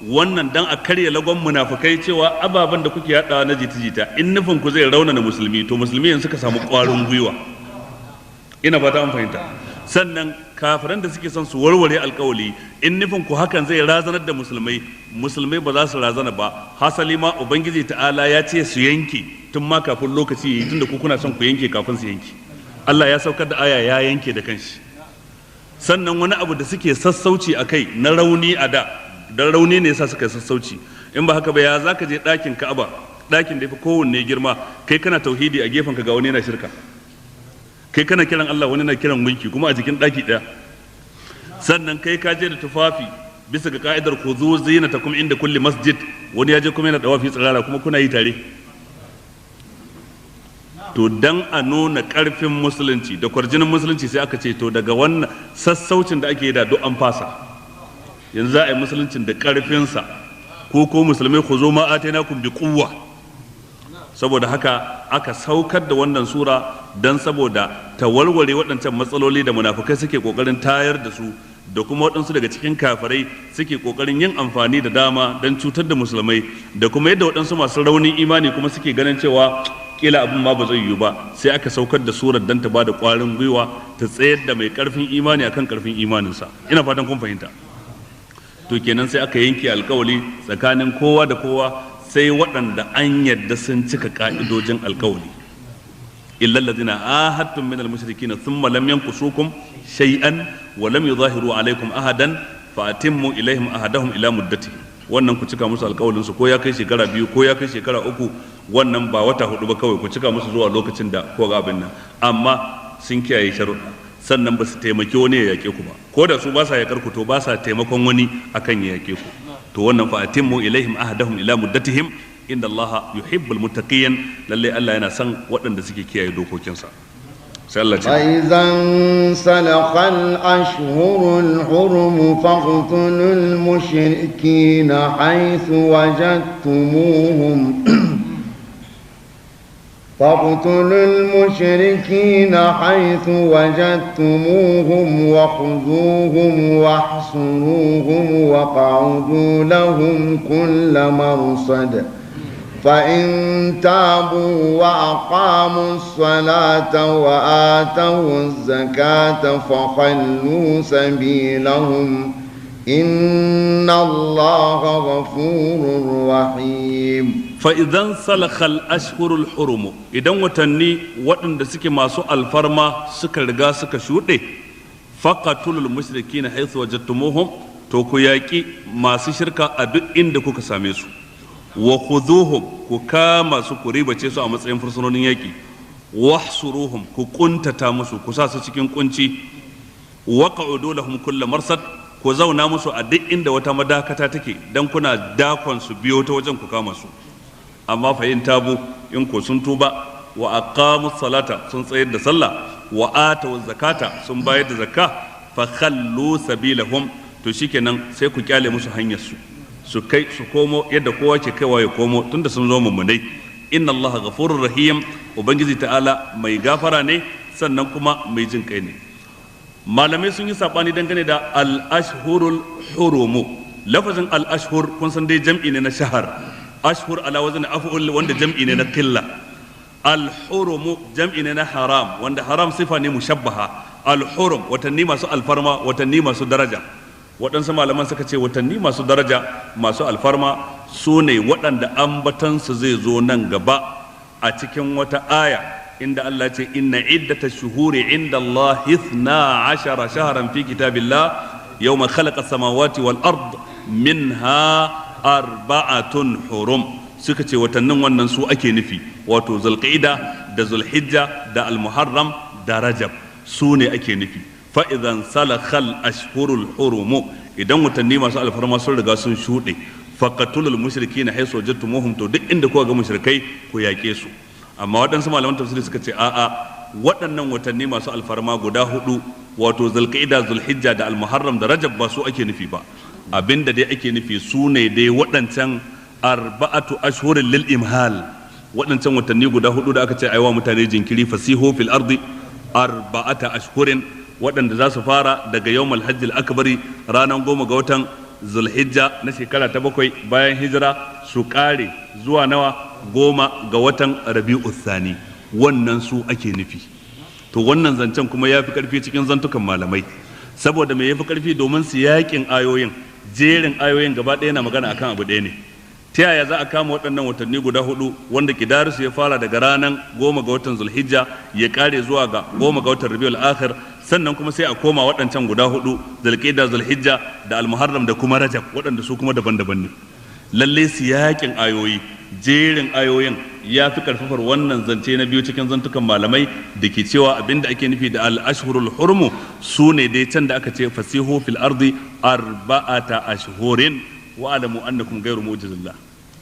wannan dan a karya lagon munafukai cewa ababen da kuke yaɗawa na jita-jita in nufin ku zai raunana musulmi, to musulmi yanzu suka samu ƙwarin gwiwa. Ina fata an fahimta. Sannan kafiran da suke son su warware alƙawali, in nufin ku hakan zai razanar da musulmai, musulmai ba za su razana ba. Hasali ma ubangiji ta'ala ya ce su yanke tun ma kafin lokaci yayi, tunda ku kuna son ku yanke kafin su yanke. Allah ya saukar da aya ya yanke da kanshi. Sannan wani abu da suke sassauci a kai na rauni a da, don rauni ne yasa suka sassauci. In ba haka ba ya za ka je ɗakin Ka'aba, ɗakin da ya fi kowanne girma, kai kana tauhidi a gefen ka ga wani yana shirka, kai kana kiran Allah wani na kiran gunki, kuma a jikin ɗaki ɗaya. Sannan kai ka je da tufafi bisa ga ka'idar khuzu zinatakum inda kulli masjid, wani ya je kuma yana dawafi tsirara, kuma kuna yi tare. To dan a nuna ƙarfin musulunci da kwarjinin musulunci sai aka ce to daga wannan sassaucin da ake yi da duk an fasa, yanzu za a yi musuluncin da ƙarfinsa, ko musulmai ku zo ma atainakum bi quwwa. Saboda haka aka saukar da wannan sura dan saboda ta warware waɗancan matsaloli da munafukai suke ƙoƙarin tayar da su, da kuma waɗansu daga cikin kafirai suke ƙoƙarin yin amfani da dama don cutar da musulmai, da kuma yadda waɗansu masu raunin imani kuma suke ganin cewa kila abin ma ba zai yiwu ba. Sai aka saukar da surar dan ta bada ƙwarin gwiwa, ta tsayar da mai ƙarfin imani akan ƙarfin imaninsa. Ina fatan kun fahimta. To kenan sai aka yanke alkawali tsakanin kowa da kowa, sai waɗanda an yadda sun cika ka'idojin alkawali. Illa allazina ahadtum min almushrikin thumma lam yanqusukum shay'an wa lam yuzahiru alaykum ahadan fa atimmu ilaihim ahadahum ila muddatihim. Wannan ku cika musu alkawalin su, ko ya kai shekara 2 ko ya kai shekara 3, wannan ba wata 4 ba, kawai ku cika musu zuwa lokacin da ko ga abin nan. Amma sun kiyaye sharuɗa, sannan ba su taimaki wani ya yaƙe ku ba, ko da su ba sa yaƙar ku, to ba sa taimakon wani akan ya yaƙe ku. To wannan fa atimmu ilaihim ahadahum ila muddatihim inna Allaha yuhibbul muttaqin. Lalle Allah yana son waɗanda suke kiyaye dokokinsa. Sai Allah ce فإذا انسلخ الأشهر الحرم فاقتلوا المشركين حيث وجدتموهم فاقتلوا المشركين حيث وجدتموهم وخذوهم واحصروهم وقعدوا لهم كل مرصد فإن تابوا وأقاموا الصلاة وآتوا الزكاة فخلوا سبيلهم إن الله غفور رحيم. Fa'idan salakal ashhurul hurumu, idan watanni waɗanda suke masu alfarma suka riga suka shuɗe, faqatulul mushrikina haythu wajadtumuhum, to To ku yaƙi masu shirka a duk inda kuka same su. Wa khuduhum, ku kama su, ku ribace su a matsayin fursunonin yaƙi. Wahsuruhum, ku kuntata musu, ku sa su cikin kunci. Wa qa'udu lahum kull marsad, ku zauna musu a duk inda wata madakata take, dan kuna dakon su biyo ta wajen ku kama su. Amma fa in tabu, in ko sun tuba, wa aqamu salata, sun tsayar da sallah, wa atu zakata, sun bayar da zakka, fa khallu sabilahum, to shikenan sai ku kyale musu hanyar su, su kai su komo yadda kowa ke kaiwa ya komo, tunda sun zo mummunai. Inna allaha ghafurur rahim, ubangiji ta'ala mai gafara ne sannan kuma mai jin kai ne. Malamai sun yi sabani dangane da al-ashhurul hurumu. Lafazin al-ashhur kun san dai jam'i ne na shahar, ashhur ala wazn af'ul, wanda jam'i ne na qilla. Al-hurumu jam'i ne na haram, wanda haram sifa ne mushabbaha. Al-hurum watanni masu alfarma, watanni masu daraja. Waɗansu malaman suka ce watanni masu daraja masu alfarma su ne waɗanda ambatansu zai zo nan gaba a cikin wata aya inda Allah ce inna iddata shuhuri inda Allah 12 shahran fi kitabillah yawma khalaqa samawati wal ard minha arba'atun hurum. Suka ce watannin wannan su ake nufi, wato zulqa'ida da zulhijja da almuharram da rajab su ne ake nufi. Fa'idan salakhal ashhurul hurumu, idan watanni masu alfarma sun riga sun shuɗe, faqatulul mushrikina haythu wajadtumuhum, to duk inda kuka ga mushrikai ku yaƙe su. Amma waɗansu malaman tafsiri suka ce a'a, waɗannan watanni masu alfarma guda hudu, wato zulqa'ida, zulhijja da almuharram da rajab, ba su ake nufi ba. Abinda dai ake nufi su ne dai waɗancan arba'atu ashhurin lil imhal, waɗancan watanni guda hudu da aka ce aiwa mutane jinkiri, fasihu fil ardi arba'ata ashhurin, waɗanda za su fara daga yawmal hajjil akbari, ranar 10 ga watan zulhijja na shekara ta 7 bayan hijira, su ƙare zuwa nawa 10 ga watan rabi'u thani. Wannan su ake nufi. To wannan zancen kuma ya fi ƙarfi cikin zantukan malamai. Saboda me ya fi ƙarfi? Domin su yaƙin ayoyin, jerin ayoyin gaba ɗaya na magana akan abu ɗaya ne. Ta yaya za a kama waɗannan watanni guda hudu wanda kidarusu ya fara daga ranar 10 ga watan zulhijja ya ƙare zuwa ga 10 ga watan rabiul akhir, sannan kuma sai a koma waɗancan guda hudu, zulqa'da, zulhijja da almuharram da kuma rajab, waɗanda su kuma daban-daban ne. Lalle siyakin ayoyi, jerin ayoyin ya fi karfafar wannan zance na biyu cikin zantukan malamai da ke cewa abinda ake nufi da al-ashhurul hurumu su ne dai can da aka ce fasihu fil ardi arba'ata ashhurin wa alamu annakum ghayru mu'jizillah.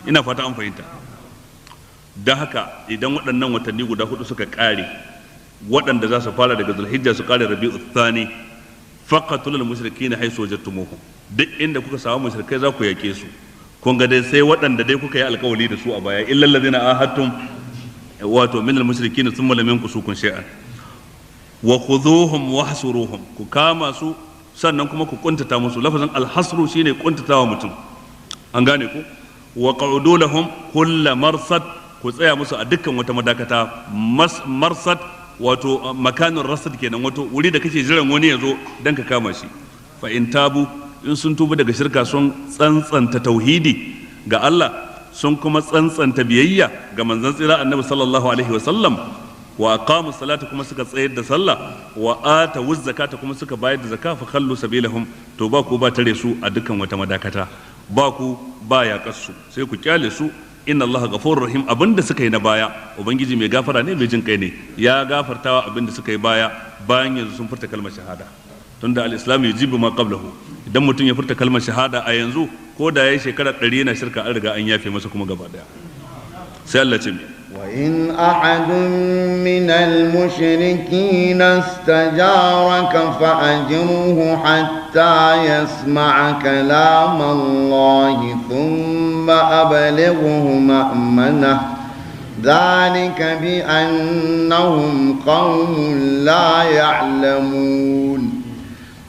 Ina fata an fahimta. Don haka idan waɗannan watanni guda hudu suka ƙare, waɗanda za su fara daga zulhijja su ƙare rabi'u thani, faqatul mushrikeena haythu wajadtumuhum, duk inda kuka samu mushrikai za ku yake su. Kun ga dai sai waɗanda dai kuka yi alƙawari da su a baya, illal ladina ahadtum wato min al mushrikeena thumma lam yanqusukum shay'an, wa khudhuhum wahsuruhum, ku kama su sannan kuma ku kuntata musu. Lafazin alhasru shine kuntatawa mutum, an gane ku. Wa qa'udu lahum kull marsad, ku tsaya musu a dukkan wata madakata. Marsad wato makanin rasad kenan, wato wuri da kake jiran wani ya zo dan ka kama shi. Fa in tabu, in sun tuba daga shirka, sun tsantsanta tauhidi ga Allah, sun kuma tsantsanta biyayya ga manzon tsira annabi sallallahu alaihi wa sallam, wa aqamu salata kuma suka tsayar da sallah, wa atu zakata kuma suka bayar da zakka, fa khallu sabilahum, to ba ku ba tare su a dukkan wata madakata, ba ku ba yaƙar su, sai ku kyale su. Inna allaha ghafurur rahim, abinda suka yi na baya ubangiji mai gafara ne mai jin kai ne, ya gafartawa abinda suka yi baya bayan yanzu sun furta kalmar shahada. Tunda al-islam yujibu ma qablahu, idan mutum ya furta kalmar shahada a yanzu ko da yayi shekara 100 yana shirka, an riga an yafe masa kuma gaba daya. Sai Allah ce وإن أحد من المشركين استجارك فأجره حتى يسمع كلام الله ثم أبلغه مأمنه ذلك بأنهم قوم لا يعلمون.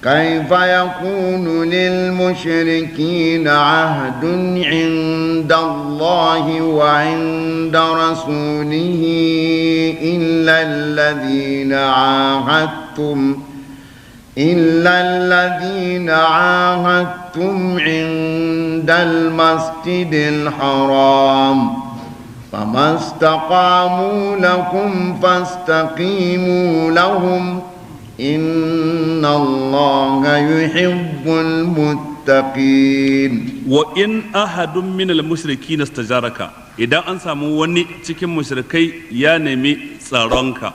كيف يكون للمشركين عهد عند الله وعند رسوله إلا الذين عاهدتم عند المسجد الحرام فما استقاموا لكم فاستقيموا لهم إن الله يحب المتقين. المتقين. وإن أحد من المشركين استجارك idan an samu wani cikin mushrikai ya nemi tsaronka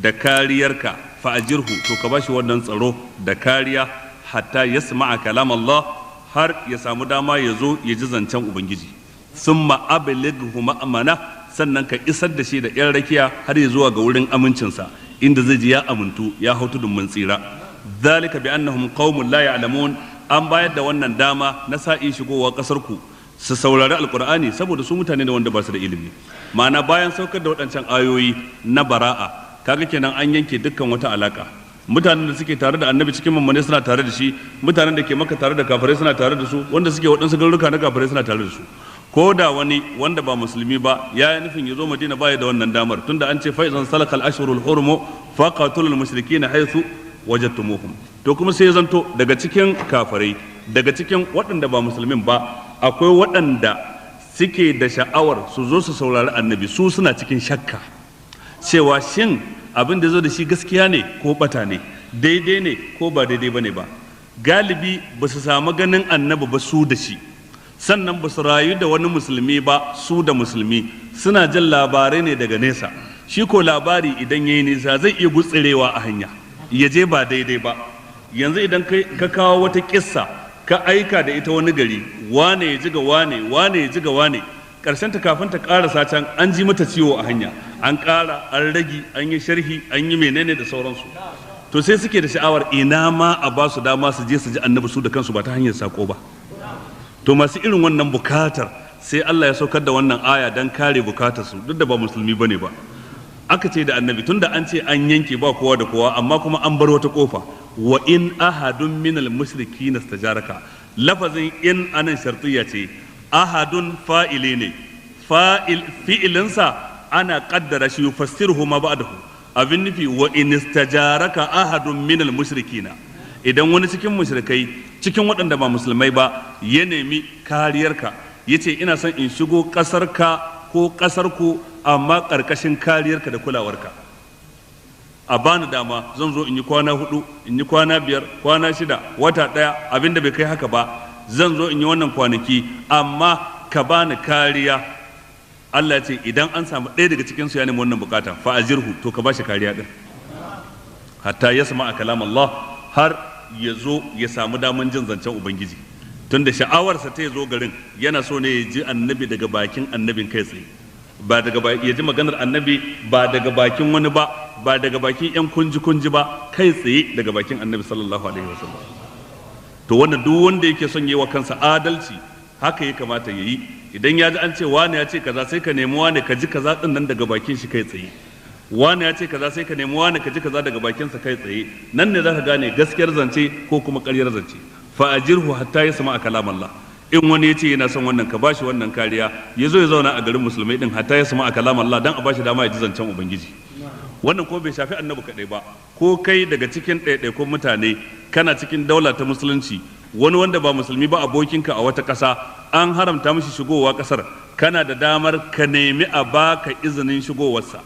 da kariyarka fa ajirhu to ka bashi wannan tsaro da kariya hatta yasma'a kalam Allah har ya samu dama ya zo ya ji zancen ubangiji summa ablighu ma'amana sannan ka isar da shi da yan rakiya har ya zuwa ga wurin amincinsa inda zai ji ya amintu ya hau tudun mun tsira. Zalika bi annahum qaumun la ya'lamun. An bayar da wannan dama na sa'i shigowa kasar ku su saurari alqur'ani saboda su mutane ne wanda ba su da ilimi. Ma'ana bayan saukar da waɗancan ayoyi na bara'a kaga kenan an yanke dukkan wata alaka. Mutanen da suke tare da annabi cikin mummune suna tare da shi, mutanen da ke maka tare da kafirai suna tare da su, wanda suke waɗansu garuruka na kafirai suna tare da su. Ko da wani wanda ba musulmi ba ya yi nufin ya zo madina baya da wannan damar, tunda an ce fa idan salakal ashhurul hurum faqatulul mushrikeena haythu wajadtumuhum. To kuma sai zanto daga cikin kafirai, daga cikin waɗanda ba musulmin ba, akwai waɗanda suke da sha'awar su zo su saurari annabi. Su suna cikin shakka cewa shin abin da zo da shi gaskiya ne ko bata ne, daidai ne ko ba daidai bane ba. Galibi ba su samu ganin annabi ba su da shi, sannan ba su rayu da wani musulmi ba su da musulmi, suna jin labarai ne daga nesa. Shi ko labari idan ya yi nisa zai iya gutsurewa a hanya ya je ba daidai ba. Yanzu idan ka kawo wata kissa ka aika da ita wani gari, wane ya ji ga wane, wane ya ji ga wane, karshen ta kafin ta karasa can an ji mata ciwo a hanya, an kara, an ragi, an yi sharhi, an yi menene da sauransu. To sai suke da sha'awar ina ma a ba su dama su je su ji annabi su da kansu ba ta hanyar sako ba. To masu irin wannan bukatar sai Allah ya saukar da wannan aya don kare bukatar su, duk da ba musulmi bane ba. Aka ce da annabi tunda an ce an yanke ba kowa da kowa, amma kuma an bar wata kofa. Wa in ahadun minal mushrikina istajaraka, lafazin in anan shartiyya ce, ahadun fa'ili ne, fa'il fi'ilinsa ana kaddara shi yufassiruhu ma ba'dahu. Abin nufi wa in istajaraka ahadun minal mushrikina, idan wani cikin mushrikai, cikin waɗanda ba musulmai ba, ya nemi kariyarka, yace ina son in shigo ƙasarka ko ƙasarku amma ƙarƙashin kariyarka da kulawarka, a bani dama zan zo in yi kwana 4, in yi kwana 5, kwana 6, wata 1, abinda bai kai haka ba, zan zo in yi wannan kwanaki amma ka bani kariya. Allah ce idan an samu ɗaya daga cikin su ya nemi wannan bukata fa ajirhu, to ka bashi kariya din hatta yasma kalam Allah, har ya zo ya samu daman jin zancen ubangiji. Tunda sha'awarsa ta zo garin yana so ne ya ji annabi daga bakin annabin kai tsaye, ba daga ya ji maganar annabi ba daga bakin wani ba, ba daga bakin yan kunji kunji ba, kai tsaye daga bakin annabi sallallahu alaihi wasallam. To wannan duk wanda yake son yi wa kansa adalci haka ya kamata ya yi. Idan ya ji an ce wane ya ce kaza, sai ka nemi wane ka ji kaza din nan daga bakin shi kai tsaye. Wane ya ce kaza, sai ka nemi wane ka ji kaza daga bakinsa kai tsaye. Nan ne zaka gane gaskiyar zance ko kuma ƙaryar zance. Fa ajirhu hatta yasma kalam Allah. In wani ya ce yana son wannan, ka bashi wannan kariya, ya zo ya zauna a garin musulmai din hatta yasma kalam Allah, dan a bashi dama ya ji zancen ubangiji. Wannan ko bai shafi annabi kaɗai ba, ko kai daga cikin ɗaiɗaikun mutane kana cikin daula ta musulunci, wani wanda ba musulmi ba abokinka a wata ƙasa an haramta mishi shigowa ƙasar, kana da damar ka nemi a baka izinin shigowarsa,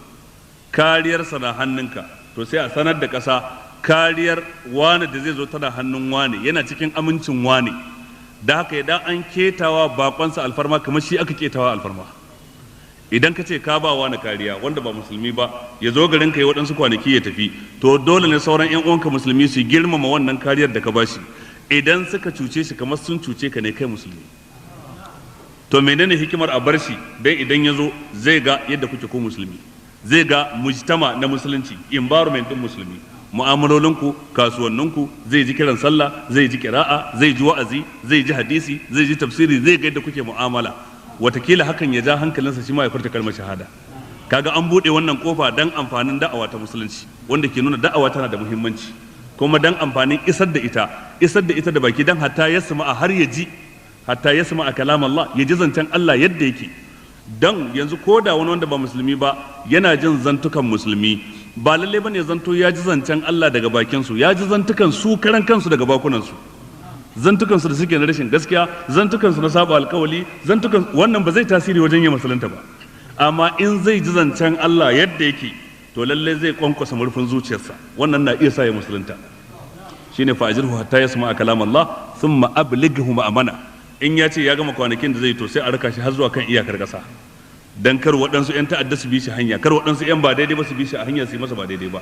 kariyarsa na hannunka. To sai a sanar da ƙasa kariyar wane da zai zo tana hannun wane, yana cikin amincin wane. Da haka idan an ketawa bakonsa alfarma kamar shi aka ketawa alfarma. Idan ka ce ka ba wani kariya wanda ba musulmi ba ya zo garin ka yi waɗansu kwanaki ya tafi, to dole ne sauran 'yan uwanka musulmi su girmama wannan kariyar da ka bashi. Idan suka cuce shi kamar sun cuce ka ne kai musulmi. To menene hikimar a bar shi? Dan idan ya zo zai ga yadda kuke ko musulmi, zai ga mujtama na musulunci, environment din musulmi, mu'amalolinku, kasuwanninku, zai ji kiran sallah, zai ji kira'a, zai ji wa'azi, zai ji hadisi, zai ji tafsiri, zai ga yadda kuke mu'amala. Watakila hakan ya ja hankalinsa shi ma ya furta kalmar shahada. Kaga an bude wannan kofa dan amfanin da'awa ta musulunci, wanda ke nuna da'awa tana da muhimmanci, kuma dan amfanin isar da ita, isar da ita da baki, dan hatta yasma har ya ji, hatta yasma kalam Allah, ya ji zancen Allah yadda yake. Dan yanzu ko da wani wanda ba musulmi ba yana jin zantukan musulmi, ba lalle bane zanto ya ji zancen Allah daga bakin su, ya ji zantukan su karan kansu daga bakunan su, zantukan su da suke na rashin gaskiya, zantukan su na saba alkawali, zantukan wannan ba zai tasiri wajen yin musulunta ba. Amma in zai ji zancen Allah yadda yake, to lalle zai kwankwasa murfin zuciyarsa, wannan na iya sa ya musulunta. Shine fa ajirhu hatta yasma kalam Allah Thumma ablighu ma'amana. In ya ce ya gama kwanakin da zai, to sai a raka shi har zuwa kan iyakar ƙasa, dan kar waɗansu 'yan ta'adda su bi shi hanya, kar waɗansu 'yan ba daidai ba su bi shi a hanya su yi masa ba daidai ba,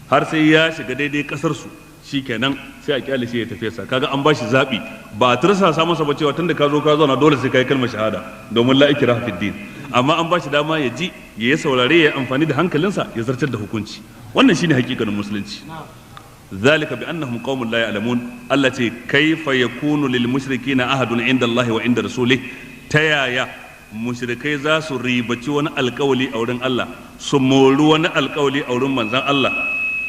har sai ya shiga daidai ƙasar su, shikenan sai a kyale shi ya tafi sa. Kaga an ba shi zaɓi, ba a tursasa masa ba cewa tunda ka zo ka zauna dole sai ka yi kalmar shahada, domin la ikraha fid din. Amma an ba shi dama ya ji, ya yi saurare, ya yi amfani da hankalinsa, ya zartar da hukunci. Wannan shine hakikanin musulunci. ذلك بأنهم قوم لا يعلمون. التي كيف يكون للمشركين عهد عند الله وعند رسوله؟ تيايا mushrikai za su ribaci wani alkawali a wurin Allah, su mori wani alkawali a wurin manzan Allah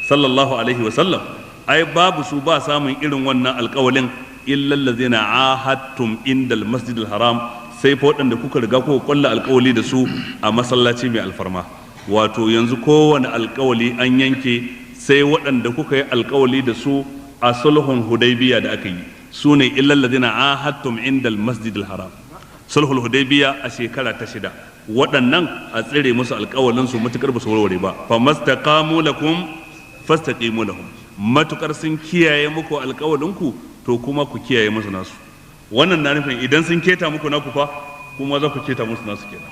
sallallahu alaihi wasallam? Ai babu su ba samun irin wannan alkawalin. Illal ladzina ahadtum indal masjidil haram, sai fa waɗanda kuka riga kuka kulla alkawali da su a masallaci mai alfarma. Wato yanzu kowane alkawali an yanke, sai waɗanda kuka yi alkawali da su a sulhun Hudaybiya da aka yi, su ne illal ladzina ahadtum indal masjidil haram, sulhul Hudaybiya a shekara ta 6. Waɗannan a tsire musu alkawalin su matukar ba su warware ba. Fa mastaqamu lakum fastaqimu lahum. Matukar sun kiyaye muku alkawalin ku, to kuma ku kiyaye musu nasu. Wannan na nufin idan sun keta muku naku fa, kuma za ku keta musu nasu kenan.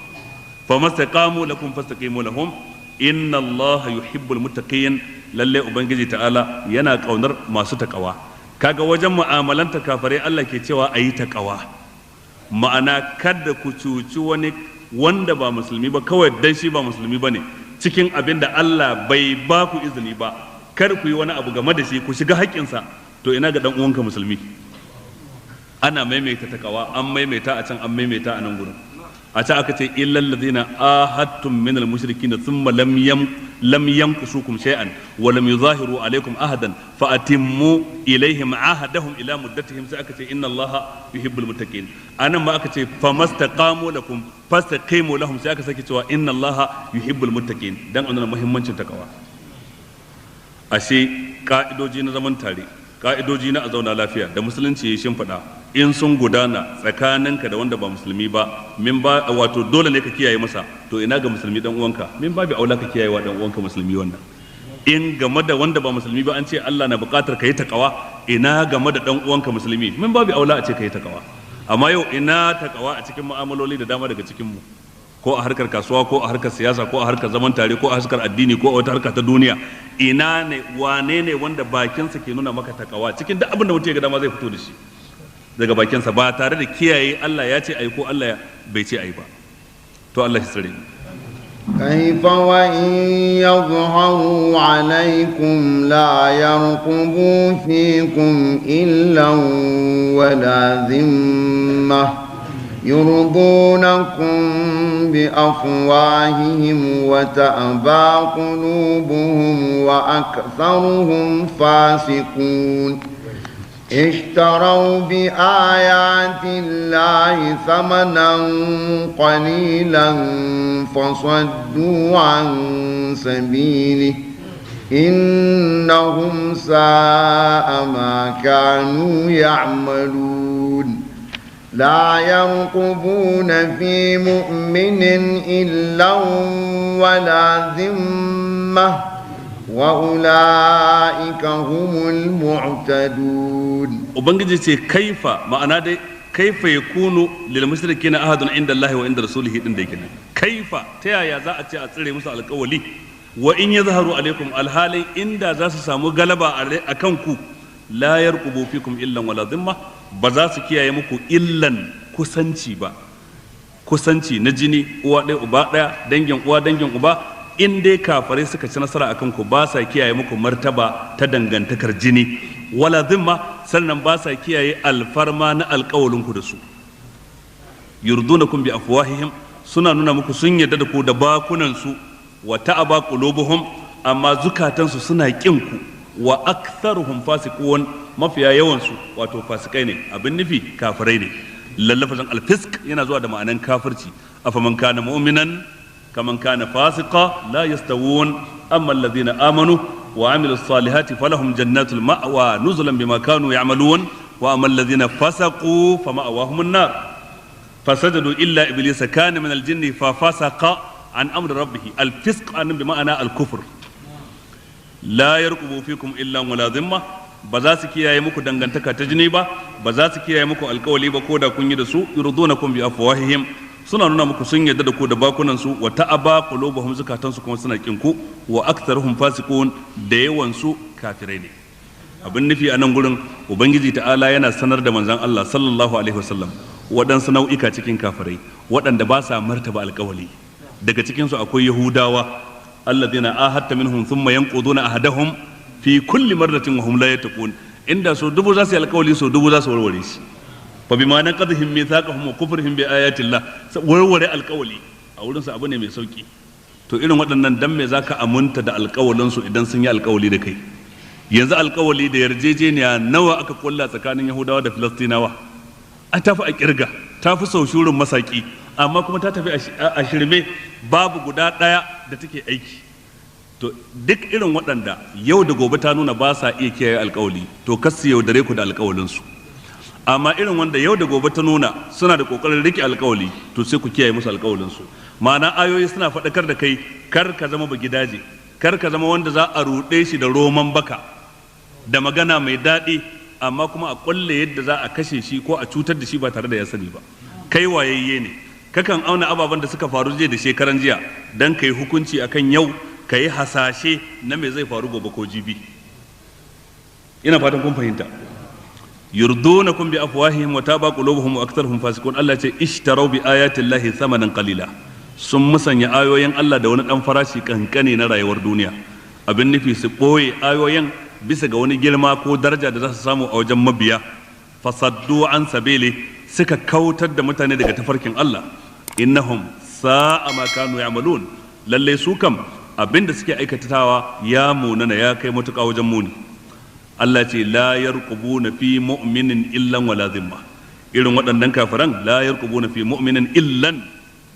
Fa mastaqamu lakum fastaqimu lahum. Inna Allaha yuhibbul muttaqin. Lalle Ubangiji ta'ala yana kaunar masu takawa. Kaga wajen mu'amalanta kafare Allah ke cewa ayi takawa, ma'ana kada ku cuci wani wanda ba musulmi ba kawai dan shi ba musulmi ba ne, cikin abin da Allah bai ba ku izini ba, kar ku yi wani abu game da shi, ku shiga haƙƙinsa. To ina ga dan uwanka musulmi? Ana maimaita takawa, an maimaita a can, an maimaita a nan gurin. A can aka ce illal ladina ahadtum min al mushrikin thumma lam yanqusukum shay'an wa lam yuzahiru alaykum ahadan fa atimmu ilaihim ahadahum ila muddatihim. Sai aka ce inna Allaha yuhibbul muttaqin. Anan ma aka ce famastaqamu lakum fastaqimu lahum. Sai aka sake cewa inna Allaha yuhibbul muttaqin, dan annuna muhimmancin takawa. Ashe ka'idoji na zaman tare, ka'idoji na a zauna lafiya da musulunci ya shimfiɗa, in sun gudana tsakaninka da wanda ba musulmi ba, min ba wato dole ne ka kiyaye masa. To ina ga musulmi dan uwanka? Min babu aula ka kiyaye wa dan uwanka musulmi wannan. In game da wanda ba musulmi ba an ce Allah na buƙatar ka yi takawa, ina game da dan uwanka musulmi? Min babu aula a ce ka yi takawa. Amma yau ina takawa a cikin mu'amaloli da dama daga cikin mu, ko a harkar kasuwa, ko a harkar siyasa, ko a harkar zaman tare, ko a harkar addini, ko a wata harka ta duniya? Ina ne, wane ne wanda bakinsa ke nuna maka takawa? Cikin duk abin da mutum ya ga dama zai fito da shi daga bakinsa, ba tare da kiyaye Allah ya ce ayi ko Allah bai ce ayi ba. To Allah ya tsare mu. كيف وإن يظهروا عليكم لا يرقبوا فيكم إلا ولا ذمة، يرضونكم بأفواههم وتأبى قلوبهم وأكثرهم فاسقون. اشتروا بآيات الله ثمنا قليلا فصدوا عن سبيله، إنهم ساء ما كانوا يعملون. لا يرقبون في مؤمن إلا ولا ذمة، وأولئك هم المعتدون. Ubangiji ce kaifa, ma'ana dai kaifa yakunu lil mushrikeena ahadun inda Allah wa inda rasulihi din da yake nan. Kaifa, ta yaya za a ce a tsire musu alƙawali? Wa in yazharu alaikum, alhalin inda za su samu galaba a kan ku, la yarqubu fikum illan wala dhimma, ba za su kiyaye muku illan kusanci ba, kusanci na jini, uwa ɗaya uba ɗaya, dangin uwa dangin uba. In dai kafarai suka ci nasara akan ku, ba sa kiyaye muku martaba ta dangantakar jini, wala zimma, sannan ba sa kiyaye alfarma na alƙawalinku da su. Yurdunakum bi afwahihim, suna nuna muku sun yarda da ku da bakunan su, wa ta'aba qulubuhum, amma zukatansu suna kin ku, wa aktharuhum fasiqun, mafiya yawan su wato fasikai ne, abin nufi kafirai ne. Lallafazin alfisk yana zuwa da ma'anan kafirci. Afaman kana mu'minan kaman kana fasiqa la yastawun. Amma alladhina amanu wa amilu salihati falahum jannatul ma'wa nuzulan bima kanu ya'malun, wa amma alladhina fasaqu fama'awahum an-nar fasajadu illa iblisa kana min al-jinni fa fasaqa an amri rabbih. Al-fisq an bi ma'ana al-kufr. La yarqubu fikum illa wala dhimma. Ba za su kiyaye muku dangantaka ta jini ba, ba za su kiyaye muku alkawali ba ko da kun yi da su. Yurdunakum bi afwahihim, suna nuna muku sun yarda da ku da bakunan su, wa ta'aba qulubuhum, zukatan su kuma suna kin ku, wa aktharuhum fasiqun, da yawan su kafirai ne. Abin nufi a nan gurin, Ubangiji ta'ala yana sanar da manzon Allah sallallahu alaihi wasallam waɗansu nau'ika cikin kafirai waɗanda ba sa martaba alkawali. Daga cikinsu akwai Yahudawa, alladhina ahadta minhum thumma yanquduna ahadahum fi kulli marratin wa hum la yattaqun. Inda so dubu za su yi alkawali, so dubu za su warware shi. Fa bima naqadhihim mithaqahum wa kufrihim bi ayati Allah, warware alkawali a wurin su abu ne mai sauki. To irin waɗannan, dan me zaka amunta da alkawalin su idan sun yi alkawali da kai? Yanzu alkawali da yarjejeniya nawa aka kulla tsakanin Yahudawa da Filistinawa? A tafi a kirga, tafi sau shurin masaki, amma kuma ta tafi a shirme, babu guda ɗaya da take aiki. To duk irin waɗanda yau da gobe ta nuna ba sa iya kiyaye alkawali, to kar su yaudare ku da alkawalinsu. Amma irin wanda yau da gobe ta nuna suna da kokarin rike alkawali, to sai ku kiyaye musu alkawalinsu. Ma'ana, ayoyi suna faɗakar da kai kar ka zama bagidaje, kar ka zama wanda za a ruɗe shi da roman baka da magana mai daɗi, amma kuma a ƙulle yadda za a kashe shi ko a cutar da shi ba tare da ya sani ba. Kai wayayye ne, kakan auna ababen da suka faru jiya da shekaran jiya don ka yi hukunci akan yau, ka yi hasashe na me zai faru gobe ko jibi. Ina fatan kun fahimta. Yurdunakum bi afwahihim wa taba qulubuhum wa aktharuhum fasiqun. Allah ce ishtaraw bi ayati llahi thamanan qalila, sun musanya ayoyin Allah da wani dan farashi kankane na rayuwar duniya. Abin nufi, su boye ayoyin bisa ga wani girma ko daraja da za su samu a wajen mabiya. Fasaddu an sabili, suka kautar da mutane daga tafarkin Allah. Innahum sa'a ma kanu ya'malun, lalle su kam abinda suke aikatawa ya munana, ya kai matuƙa wajen muni. Allah ce la yarqubuna fi mu'minin illan wala zimma. Irin waɗannan kafiran, la yarqubuna fi mu'minin illan,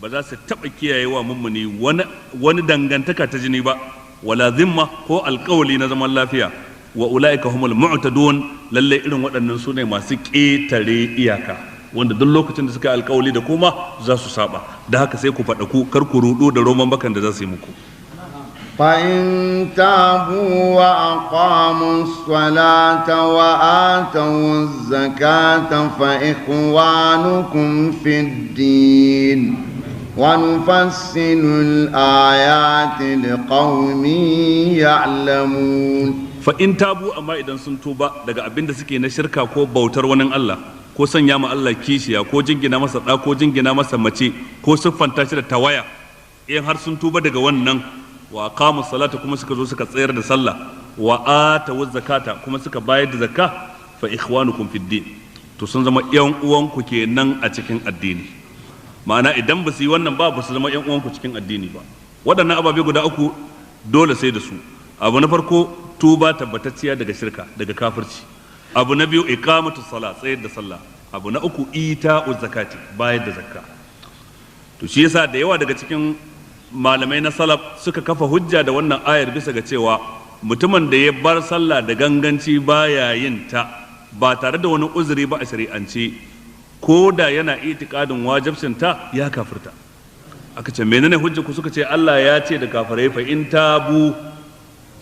ba za su taɓa kiyayewa mummuni wani dangantaka ta jini ba, wala zimma, ko alƙawali na zaman lafiya. Wa ulaika humul mu'tadun, lalle irin waɗannan su ne masu ƙetare iyaka, wanda duk lokacin da suka yi alƙawali da kuma za su saba. Da haka sai ku faɗa ku kar ku rudu da roman bakan da za su yi muku. فإن تابوا وأقاموا الصلاة وآتوا الزكاة فإخوانكم في الدين ونفصل الآيات لقوم يعلمون. Fa in tabu, amma idan sun tuba daga abin da suke na shirka ko bautar wani Allah ko sanya ma Allah kishiya ko jingina masa ɗa ko jingina masa mace ko siffanta shi da tawaya, in har sun tuba daga wannan, wa aqamu salata, kuma suka zo suka tsayar da sallah, wa atu zakata, kuma suka bayar da zakka, fa ikhwanukum fid din, to sun zama yan uwanku kenan a cikin addini. Ma'ana, idan ba su yi wannan ba, ba su zama yan uwanku cikin addini ba. Waɗannan ababe guda uku dole sai da su. Abu na farko, tuba tabbatacciya daga shirka, daga kafirci. Abu na biyu, iqamatu sala, tsayar da sallah. Abu na uku, ita'u zakati, bayar da zakka. To shi yasa da yawa daga cikin malamai na salaf suka kafa hujja da wannan ayar bisa ga cewa mutumin da ya bar sallah da ganganci, baya yin ta ba tare da wani uzuri ba a shari'ance, ko da yana itikadin wajibcin ta, ya kafirta. Aka ce, menene hujja ku? Suka ce Allah ya ce da kafirai fa in tabu,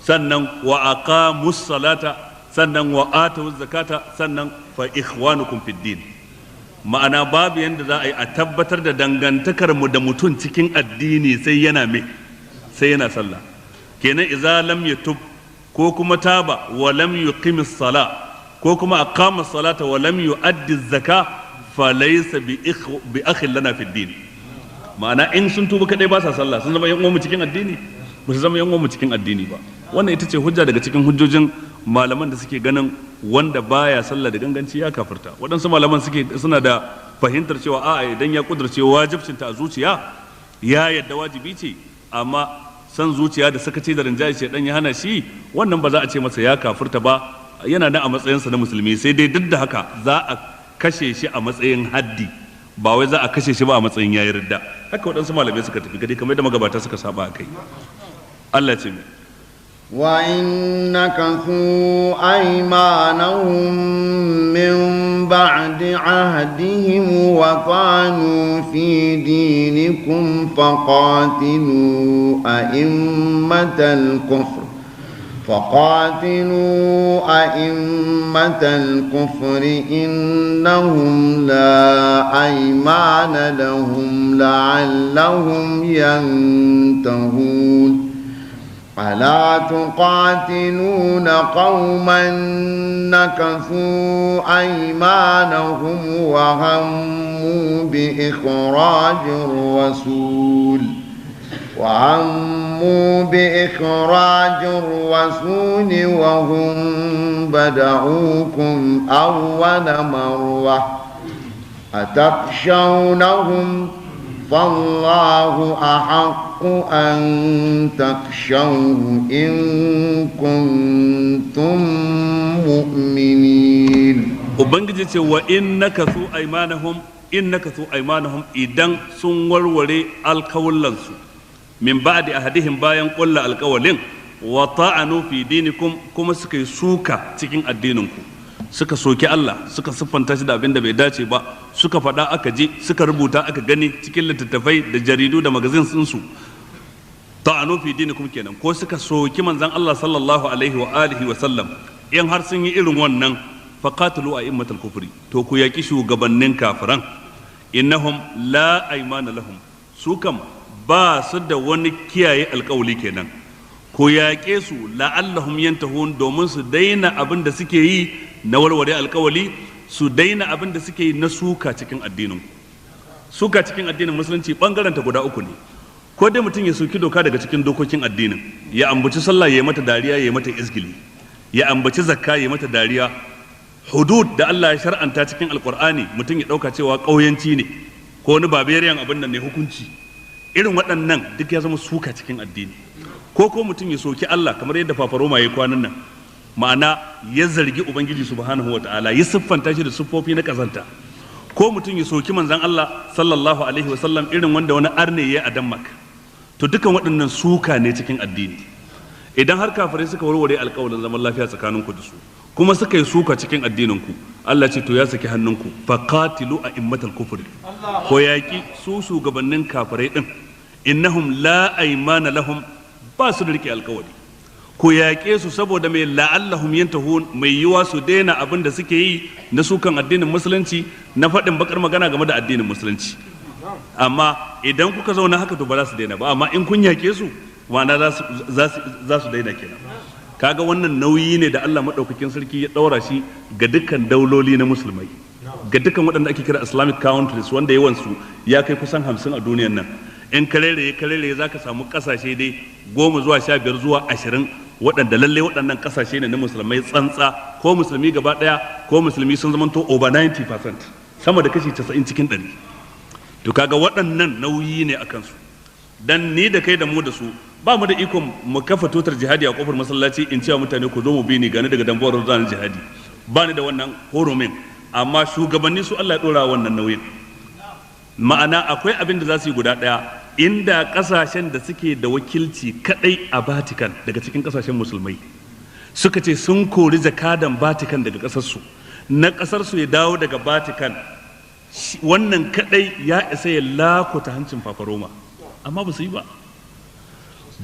sannan wa aqamus salata, sannan wa atuz zakata, sannan fa ikhwanukum fid din. Ma'ana, babu yanda za a yi a tabbatar da dangantakar mu da mutum cikin addini sai yana me? Sai yana sallah. Kenan idza lam yatub, ko kuma taba wa lam yuqimis sala, ko kuma aqama salata wa lam yuaddi zaka, fa laysa bi akhin lana fid din. Ma'ana, in sun tuba kadai ba sa sallah, sun zama yan uwan mu cikin addini? Ba su zama yan uwan mu cikin addini ba. Wannan ita ce hujja daga cikin hujjojin malaman da suke ganin wanda baya sallah da ganganci ya kafirta. Waɗansu malaman suke suna da fahimtar cewa a'a, idan ya kudurce wajibcinta a zuciya, ya yadda wajibi ce, amma san zuciya da sakaci da rinjaye shedan ya hana shi, wannan ba za a ce masa ya kafirta ba, yana nan a matsayinsa na musulmi. Sai dai duk da haka za a kashe shi a matsayin haddi, ba wai za a kashe shi ba a matsayin yayi ridda. Haka waɗansu malamai suka tafi gadi, kamar yadda magabata suka saba a kai. Allah ce mai وإن نكثوا أيمانهم من بعد عهدهم وطعنوا في دينكم فقاتلوا أئمة الكفر. فقاتلوا أئمة الكفر إنهم لا أيمان لهم لعلهم ينتهون. ألا تقاتلون قوما نكثوا أيمانهم وهموا بإخراج الرسول وهم بدعوكم أول مرة أتخشونهم فالله أحق أن تخشوه إن كنتم مؤمنين. Ubangiji ce wa in nakathu aymanahum, in nakathu aymanahum, idan sun warware alkawullansu min ba'di ahadihim, bayan ƙulla alkawalin, wa ta'anu fi dinikum, kuma suka yi suka cikin addininku, suka soki Allah, suka siffanta shi da abin da bai dace ba, suka faɗa aka ji, suka rubuta aka gani cikin littattafai da jaridu da magazin su, ta'anu fi dinikum kenan, ko suka soki manzon Allah sallallahu alaihi wa alihi wa sallam, in har sun yi irin wannan, faqatilu a'immatal kufri, to ku yaki shugabannin kafiran. Innahum la aymana lahum, su kam ba su da wani kiyaye alkawali kenan. Ku yaƙe su la'allahum yantahun, domin su daina abin da suke yi na warware alkawali, su daina abin da suke yi na suka cikin addinin. Suka cikin addinin musulunci bangaren ta guda uku ne. Ko dai mutum ya soki doka daga cikin dokokin addinin, ya ambaci sallah ya yi mata dariya, ya yi mata izgili, ya ambaci zakka ya yi mata dariya, hudud da Allah ya shar'anta cikin alkur'ani mutum ya dauka cewa ƙauyanci ne ko wani barbarian abin nan ne hukunci, irin waɗannan duk ya zama suka cikin addini. Ko mutum ya soki Allah kamar yadda fafaroma ya yi kwanan nan, ma'ana ya zargi ubangiji subhanahu wa ta'ala, ya siffanta shi da siffofi na kazanta. Ko mutum ya soki manzon Allah sallallahu alaihi wa sallam irin wanda wani arne ya a Denmark. To dukan waɗannan suka ne cikin addini. Idan har kafirai suka warware alƙawarin zaman lafiya tsakaninku da su, kuma suka yi suka cikin addininku, Allah ce to ya saki hannunku, faqatilu a'immatal kufri, ko yaƙi su shugabannin kafirai din, innahum la aymana lahum, ba su da rike alƙawari. Ko yaƙe su saboda mai la'allahum yantahun, mai yiwa su daina abin da suke yi na sukan addinin musulunci, na faɗin bakar magana game da addinin musulunci. Amma idan kuka zauna haka to ba za su daina ba, amma in kun yaƙe su, ma'ana za su daina kenan. Kaga wannan nauyi ne da Allah maɗaukakin sarki ya ɗaura shi ga dukkan dauloli na musulmai, ga dukkan waɗanda ake kira Islamic countries, wanda yawansu ya kai kusan 50 a duniyan nan. In karere karere za ka samu ƙasashe dai 10 zuwa 15 zuwa 20 waɗanda lalle waɗannan ƙasashe ne na musulmai tsantsa, ko musulmi gaba ɗaya, ko musulmi sun zamanto over 90%, sama da kashi 90 cikin 100. To kaga waɗannan nauyi ne a kansu. Dan ni da kai da mu da su ba mu da ikon mu kafa tutar jihadi a kofar masallaci in cewa mutane ku zo mu bi ni, gani daga dambuwar zanen jihadi, ba ni da wannan horomin. Amma shugabanni su Allah ya ɗora wannan nauyin. Ma'ana akwai abin da za su yi guda ɗaya, inda ƙasashen da suke da wakilci kaɗai a Vatican daga cikin ƙasashen musulmai suka ce sun kori jakadan Vatican daga ƙasarsu, na ƙasarsu ya dawo daga Vatican, wannan kaɗai ya isa ya lakuta hancin fafaroma, amma ba su yi ba.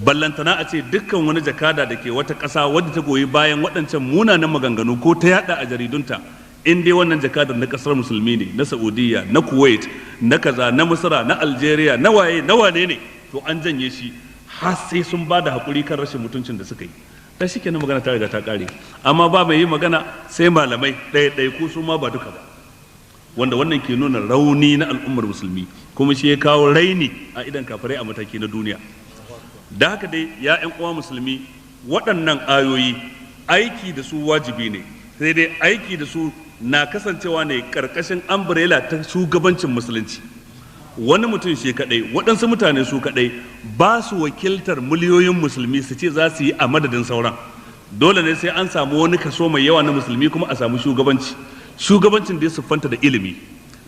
Ballantana a ce dukkan wani jakada da ke wata ƙasa wadda ta goyi bayan waɗancan munanan maganganu ko ta yada a jaridunta, in dai wannan jakadar na ƙasar musulmi ne, na Saudiya, na Kuwait, na kaza, na Misra, na Algeria, na waye na wane ne, to an janye shi har sai sun ba da haƙuri kan rashin mutuncin da suka yi. Da shi kenan magana ta riga ta ƙare. Amma ba mai yi magana sai malamai ɗaya ɗaya, ko su ma ba duka ba, wanda wannan ke nuna rauni na al'ummar musulmi, kuma shi ya kawo raini a idan kafirai a mataki na duniya. Da haka dai ya ƴan uwa musulmi, waɗannan ayoyi aiki da su wajibi ne, sai dai aiki da su na kasancewa ne ƙarƙashin umbrella ta shugabancin musulunci. Wani mutum shi kaɗai, waɗansu mutane su kaɗai ba su wakiltar miliyoyin musulmi su ce za su yi a madadin sauran. Dole ne sai an samu wani kaso mai yawa na musulmi, kuma a samu shugabanci, shugabancin da ya siffanta da ilimi,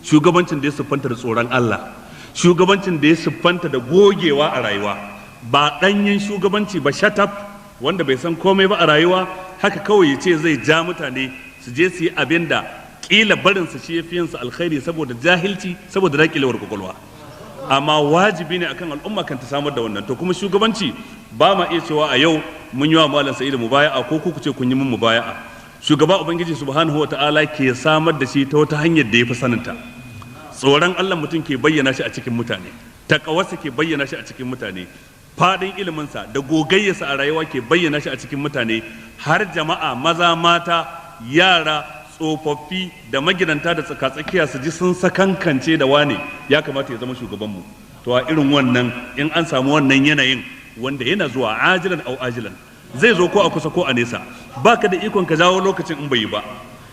shugabancin da ya siffanta da tsoron Allah, shugabancin da ya siffanta da gogewa a rayuwa, ba ɗanyen shugabanci ba shut up wanda bai san komai ba a rayuwa, haka kawai ya ce zai ja mutane su je su yi abin da ƙila barinsa shi ya fi yinsa alkhairi saboda jahilci, saboda daƙilewar kwakwalwa. Amma wajibi ne akan al'umma kan ta samar da wannan. To kuma shugabanci ba ma iya cewa a yau mun yi wa Malam Sa'idu mubaya'a, ko ku ce kun yi mun mubaya'a. Shugaba Ubangiji Subhanahu wa Ta'ala ke samar da shi ta wata hanyar da ya fi saninta. Tsoron Allah mutum ke bayyana shi a cikin mutane, takawarsa ke bayyana shi a cikin mutane, fadin iliminsa da gogayyarsa a rayuwa ke bayyana shi a cikin mutane, har jama'a maza, mata, yara, tsofaffi da magidanta da tsakatsakiya su ji sun sakankance da wane ya kamata ya zama shugabanmu. To a irin wannan, in an samu wannan yanayin wanda yana zuwa ajilan au ajilan, zai zo ko a kusa ko a nesa, baka da ikon ka jawo lokacin in bai yi ba,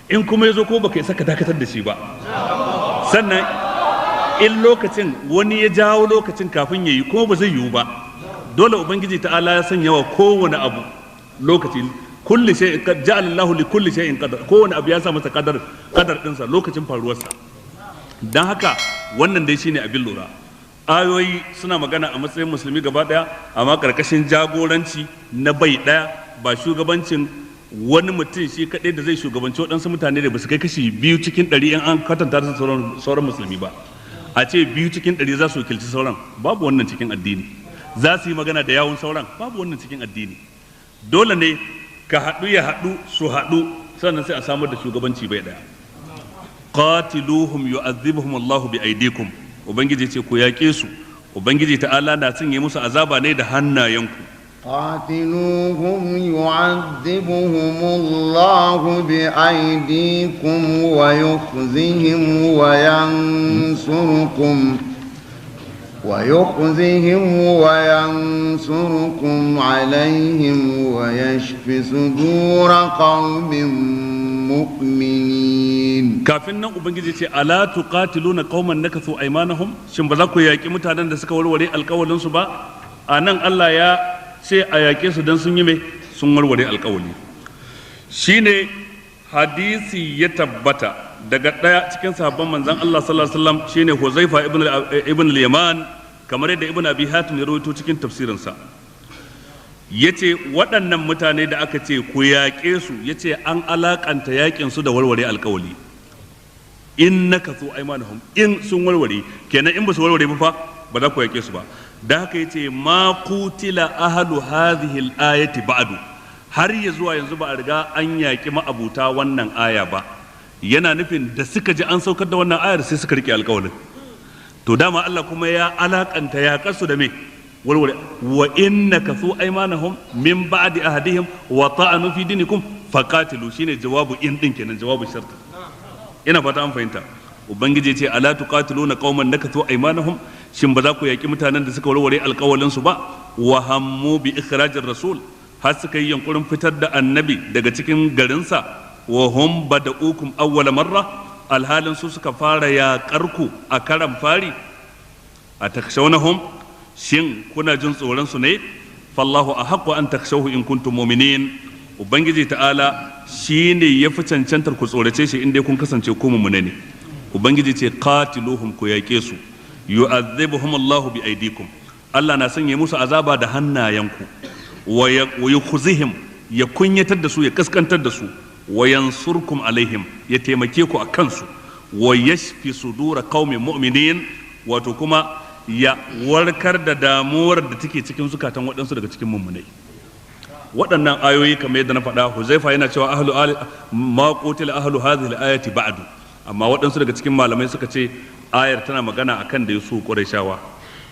in kuma ya zo ko baka isa ka dakatar da shi ba. Sannan in lokacin wani ya jawo lokacin kafin ya yi, kuma ba zai yiwu ba. Dole Ubangiji Ta'ala ya sanya wa kowane abu lokaci. Kulli shay ja'ala Allahu li kulli shay'in qadar. Kowane abu ya sa masa qadar, qadar dinsa, lokacin faruwarsa. Dan haka wannan dai shine abin lura. Ayoyi suna magana a matsayin musulmi gaba daya, amma karkashin jagoranci na bai daya, ba shugabancin wani mutum shi kaɗai da zai shugabanci waɗansu mutane da ba su kai kashi 2 cikin 100 in an kwatanta su sauran musulmi ba. A ce 2 cikin 100 za su wakilci sauran, babu wannan cikin addini. Za su yi magana da yawun sauran, babu wannan cikin addini. Dole ne ka haɗu, ya haɗu, su haɗu, sannan sai a samar da shugabanci bai ɗaya. Qatiluhum yu'adhibuhum Allahu bi aydikum. Ubangiji ce ku yaƙe su, Ubangiji Ta'ala na sanya musu azaba ne da hannayenku. قاتلوهم يعذبهم الله بأيديكم ويخزهم وينصركم عليهم ويشف صدور قوم مؤمنين. Kafin nan Ubangiji ce: ala tuqatiluna qauman nakathu aymanahum? Shin ba za ku yaƙi mutanen da suka warware alƙawalin su ba? A nan Allah ya ce a yaƙe su dan sun yi mai sun warware alƙawali. Shine hadisi ya tabbata daga ɗaya cikin sahabban Manzon Allah sallallahu alaihi wasallam, shine Huzaifa ibn al-Yaman, kamar yadda Ibn Abi Hatim ya rawaito cikin tafsirinsa. Yace waɗannan mutane da aka ce ku yaƙe su, yace an alakanta yaƙin su da warware alƙawali. In nakathu aymanahum, in sun warware kenan. In ba su warware ba fa, ba za ku yaƙe su ba. Da haka yace: ma qutila ahlu hadhihi al-ayati ba'du. Har ya zuwa yanzu ba a riga an yaƙi ma'abuta wannan aya ba. Yana nufin da suka ji an saukar da wannan ayar, sai suka rike alƙawalin. To dama Allah kuma ya alakanta yaƙar su da me? Warware. Wa in nakathu aymanahum min ba'di ahadihim wa ta'anu fi dinikum faqatilu, shine jawabu in din kenan, jawabu shart. Ina fata an fahimta. Ubangiji ce: ala tuqatiluna qauman nakathu aymanahum? Shin ba za ku yaki mutanen da suka warware alƙawalin su ba? Wa hammu bi ikhrajir rasul, har suka yi yunkurin fitar da annabi daga cikin garinsa. Wa hum bada'ukum awwala marra, alhalin su suka fara yaƙar ku a karan fari. A takshawnahum? Shin kuna jin tsoron su ne? Fallahu ahaqqu an takshawu in kuntum mu'minin. Ubangiji Ta'ala shine ya fi cancantar ku tsorace shi in dai kun kasance ku mu'mine ne. Ubangiji ce: qatiluhum, ku yaƙe su. Yu'adhibuhum Allahu bi aidikum, Allah na sanya musu azaba da hannayenku. Wa yukhzihim, ya kunyatar da su, ya kaskantar da su. Wa yansurkum alaihim, ya taimake ku a kansu. Wa yashfi sudura qaumin mu'minin, wato kuma ya warkar da damuwar da take cikin zukatan waɗansu daga cikin mummunai. Waɗannan ayoyi, kamar yadda na faɗa, Huzaifa yana cewa ahlu ma qutila ahlu hadhihi al-ayati ba'du. Amma waɗansu daga cikin malamai suka ce ayar tana magana akan da su Qurayshawa.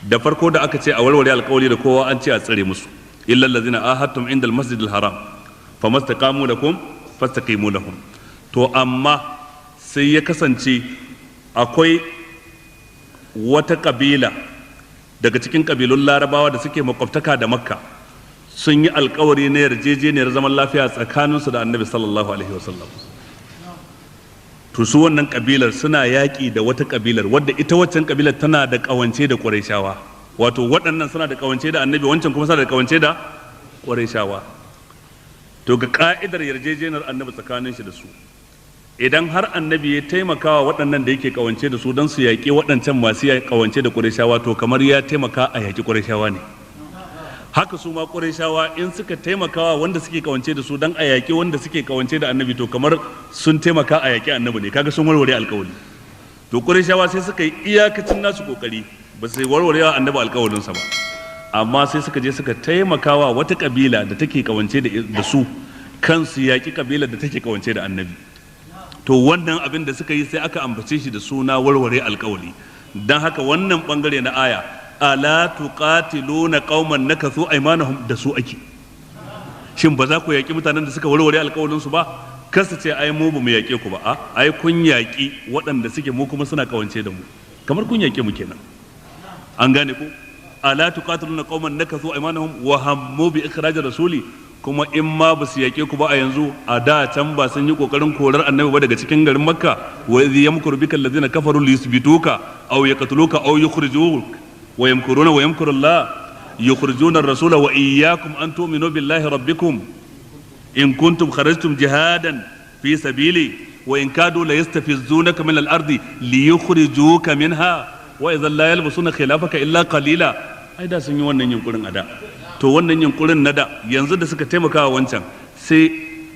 Da farko da aka ce a warware alƙawari da kowa, an ce a tsare musu, illa allazina ahadtum inda al-masjid al-haram famastaqamu lakum fastaqimu lahum. To amma sai ya kasance akwai wata kabila daga cikin kabilun Larabawa da suke makwabtaka da Makka, sun yi alkawari na yarjejeniyar zaman lafiya tsakaninsu da Annabi sallallahu alaihi wasallam. To su wannan kabilar suna yaƙi da wata kabilar wadda ita waccan kabilar tana da ƙawance da Ƙurayshawa. Wato waɗannan suna da ƙawance da Annabi, wancan kuma suna da ƙawance da Ƙurayshawa. To ga ka'idar yarjejeniyar Annabi tsakanin shi da su, idan har Annabi ya taimaka wa waɗannan da yake ƙawance da su don su yaƙi waɗancan masu ƙawance da Ƙurayshawa, to kamar ya taimaka a yaƙi Ƙurayshawa ne. Haka su ma Ƙurayshawa, in suka taimakawa wanda suke kawance da su don a yaƙi wanda suke kawance da Annabi, to kamar sun taimaka a yaƙi Annabi ne. Kaga sun warware alƙawari. To Ƙurayshawa sai suka yi iyakacin nasu kokari, ba su warware wa Annabi alƙawarinsa ba. Amma sai suka je suka taimakawa wata kabila da take kawance da su kansu yaƙi kabilar da take kawance da annabi. To wannan abin da suka yi sai aka ambace shi da suna warware alkawali. Don haka wannan bangare na aya, ala tuqatiluna qauman nakathu aymanahum, da su ake. Shin ba za ku yaƙi mutanen da suka warware alkawalin su ba? Kar su ce ai mu ba mu yaƙe ku ba, a ai kun yaƙi waɗanda suke mu kuma suna kawance da mu, kamar kun yaƙe mu kenan. An gane ku? Ala tuqatiluna qauman nakathu aymanahum wa hammu bi ikhrajir rasuli. Kuma in ma ba su yaƙe ku ba a yanzu, a da can ba sun yi ƙoƙarin korar annabi ba daga cikin garin Makka. Wa idh yamkuru bika allazina kafaru liyusbituka aw yaqtuluka aw yukhrijuk wa yamkuruna wa yamkuru Allah yukhrijuna ar-rasula wa iyyakum an tu'minu billahi rabbikum in kuntum kharajtum jihadan fi sabili wa in kadu la yastafizzunaka min al-ardi liyukhrijuka minha wa idhan la yalbasuna khilafaka illa qalila. Ai da sun yi wannan yunkurin a da. To wannan yunkurin na da yanzu da suka taimaka wa wancan, sai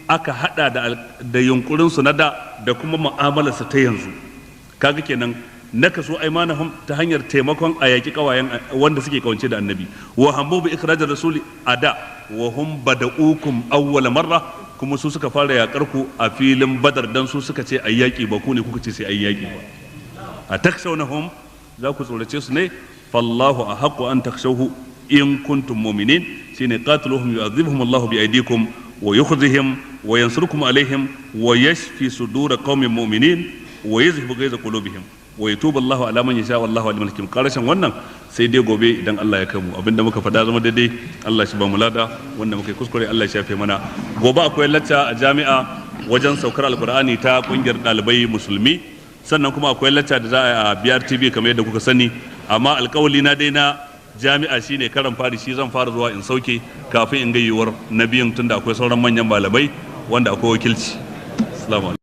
aka hada da yunkurin su na da da kuma mu'amalar su ta yanzu. Kaga kenan nakasu aymanahum ta hanyar taimakon a yaki kawayen wanda suke kawance da annabi. Wa hammu bi ikhrajir rasuli ada wa hum bada'ukum awwala marra, kuma su suka fara yakar ku a filin Badar, dan su suka ce ayi yaki, ba ku ne kuka ce sai ayi yaki ba. A takshawnahum, za ku tsorace su ne? Fallahu ahaqqu an takshawhu in kuntum mu'minin. Shine qatiluhum yu'adhibuhum Allahu bi aydikum wa yukhzihim wa yansurukum alaihim wa yashfi sudur qaumin mu'minin wa yuzhibu ghayza qulubihim wa yatubu Allahu ala man yasha wallahu alimul hakim. Karashin wannan sai dai gobe idan Allah ya kai mu. Abinda muka faɗa zama daidai, Allah shi ba mu lada, wanda muka yi kuskure Allah ya shafe mana. Gobe akwai lacca a jami'a wajen saukar alkur'ani ta kungiyar ɗalibai musulmi, sannan kuma akwai lacca da za a yi a BRTV kamar yadda kuka sani. Amma alkawali na dai na jami'a shine karan fari shi zan fara zuwa in sauke kafin in ga yiwuwar na biyun, tunda akwai sauran manyan malamai wanda akwai wakilci. Assalamu alaikum.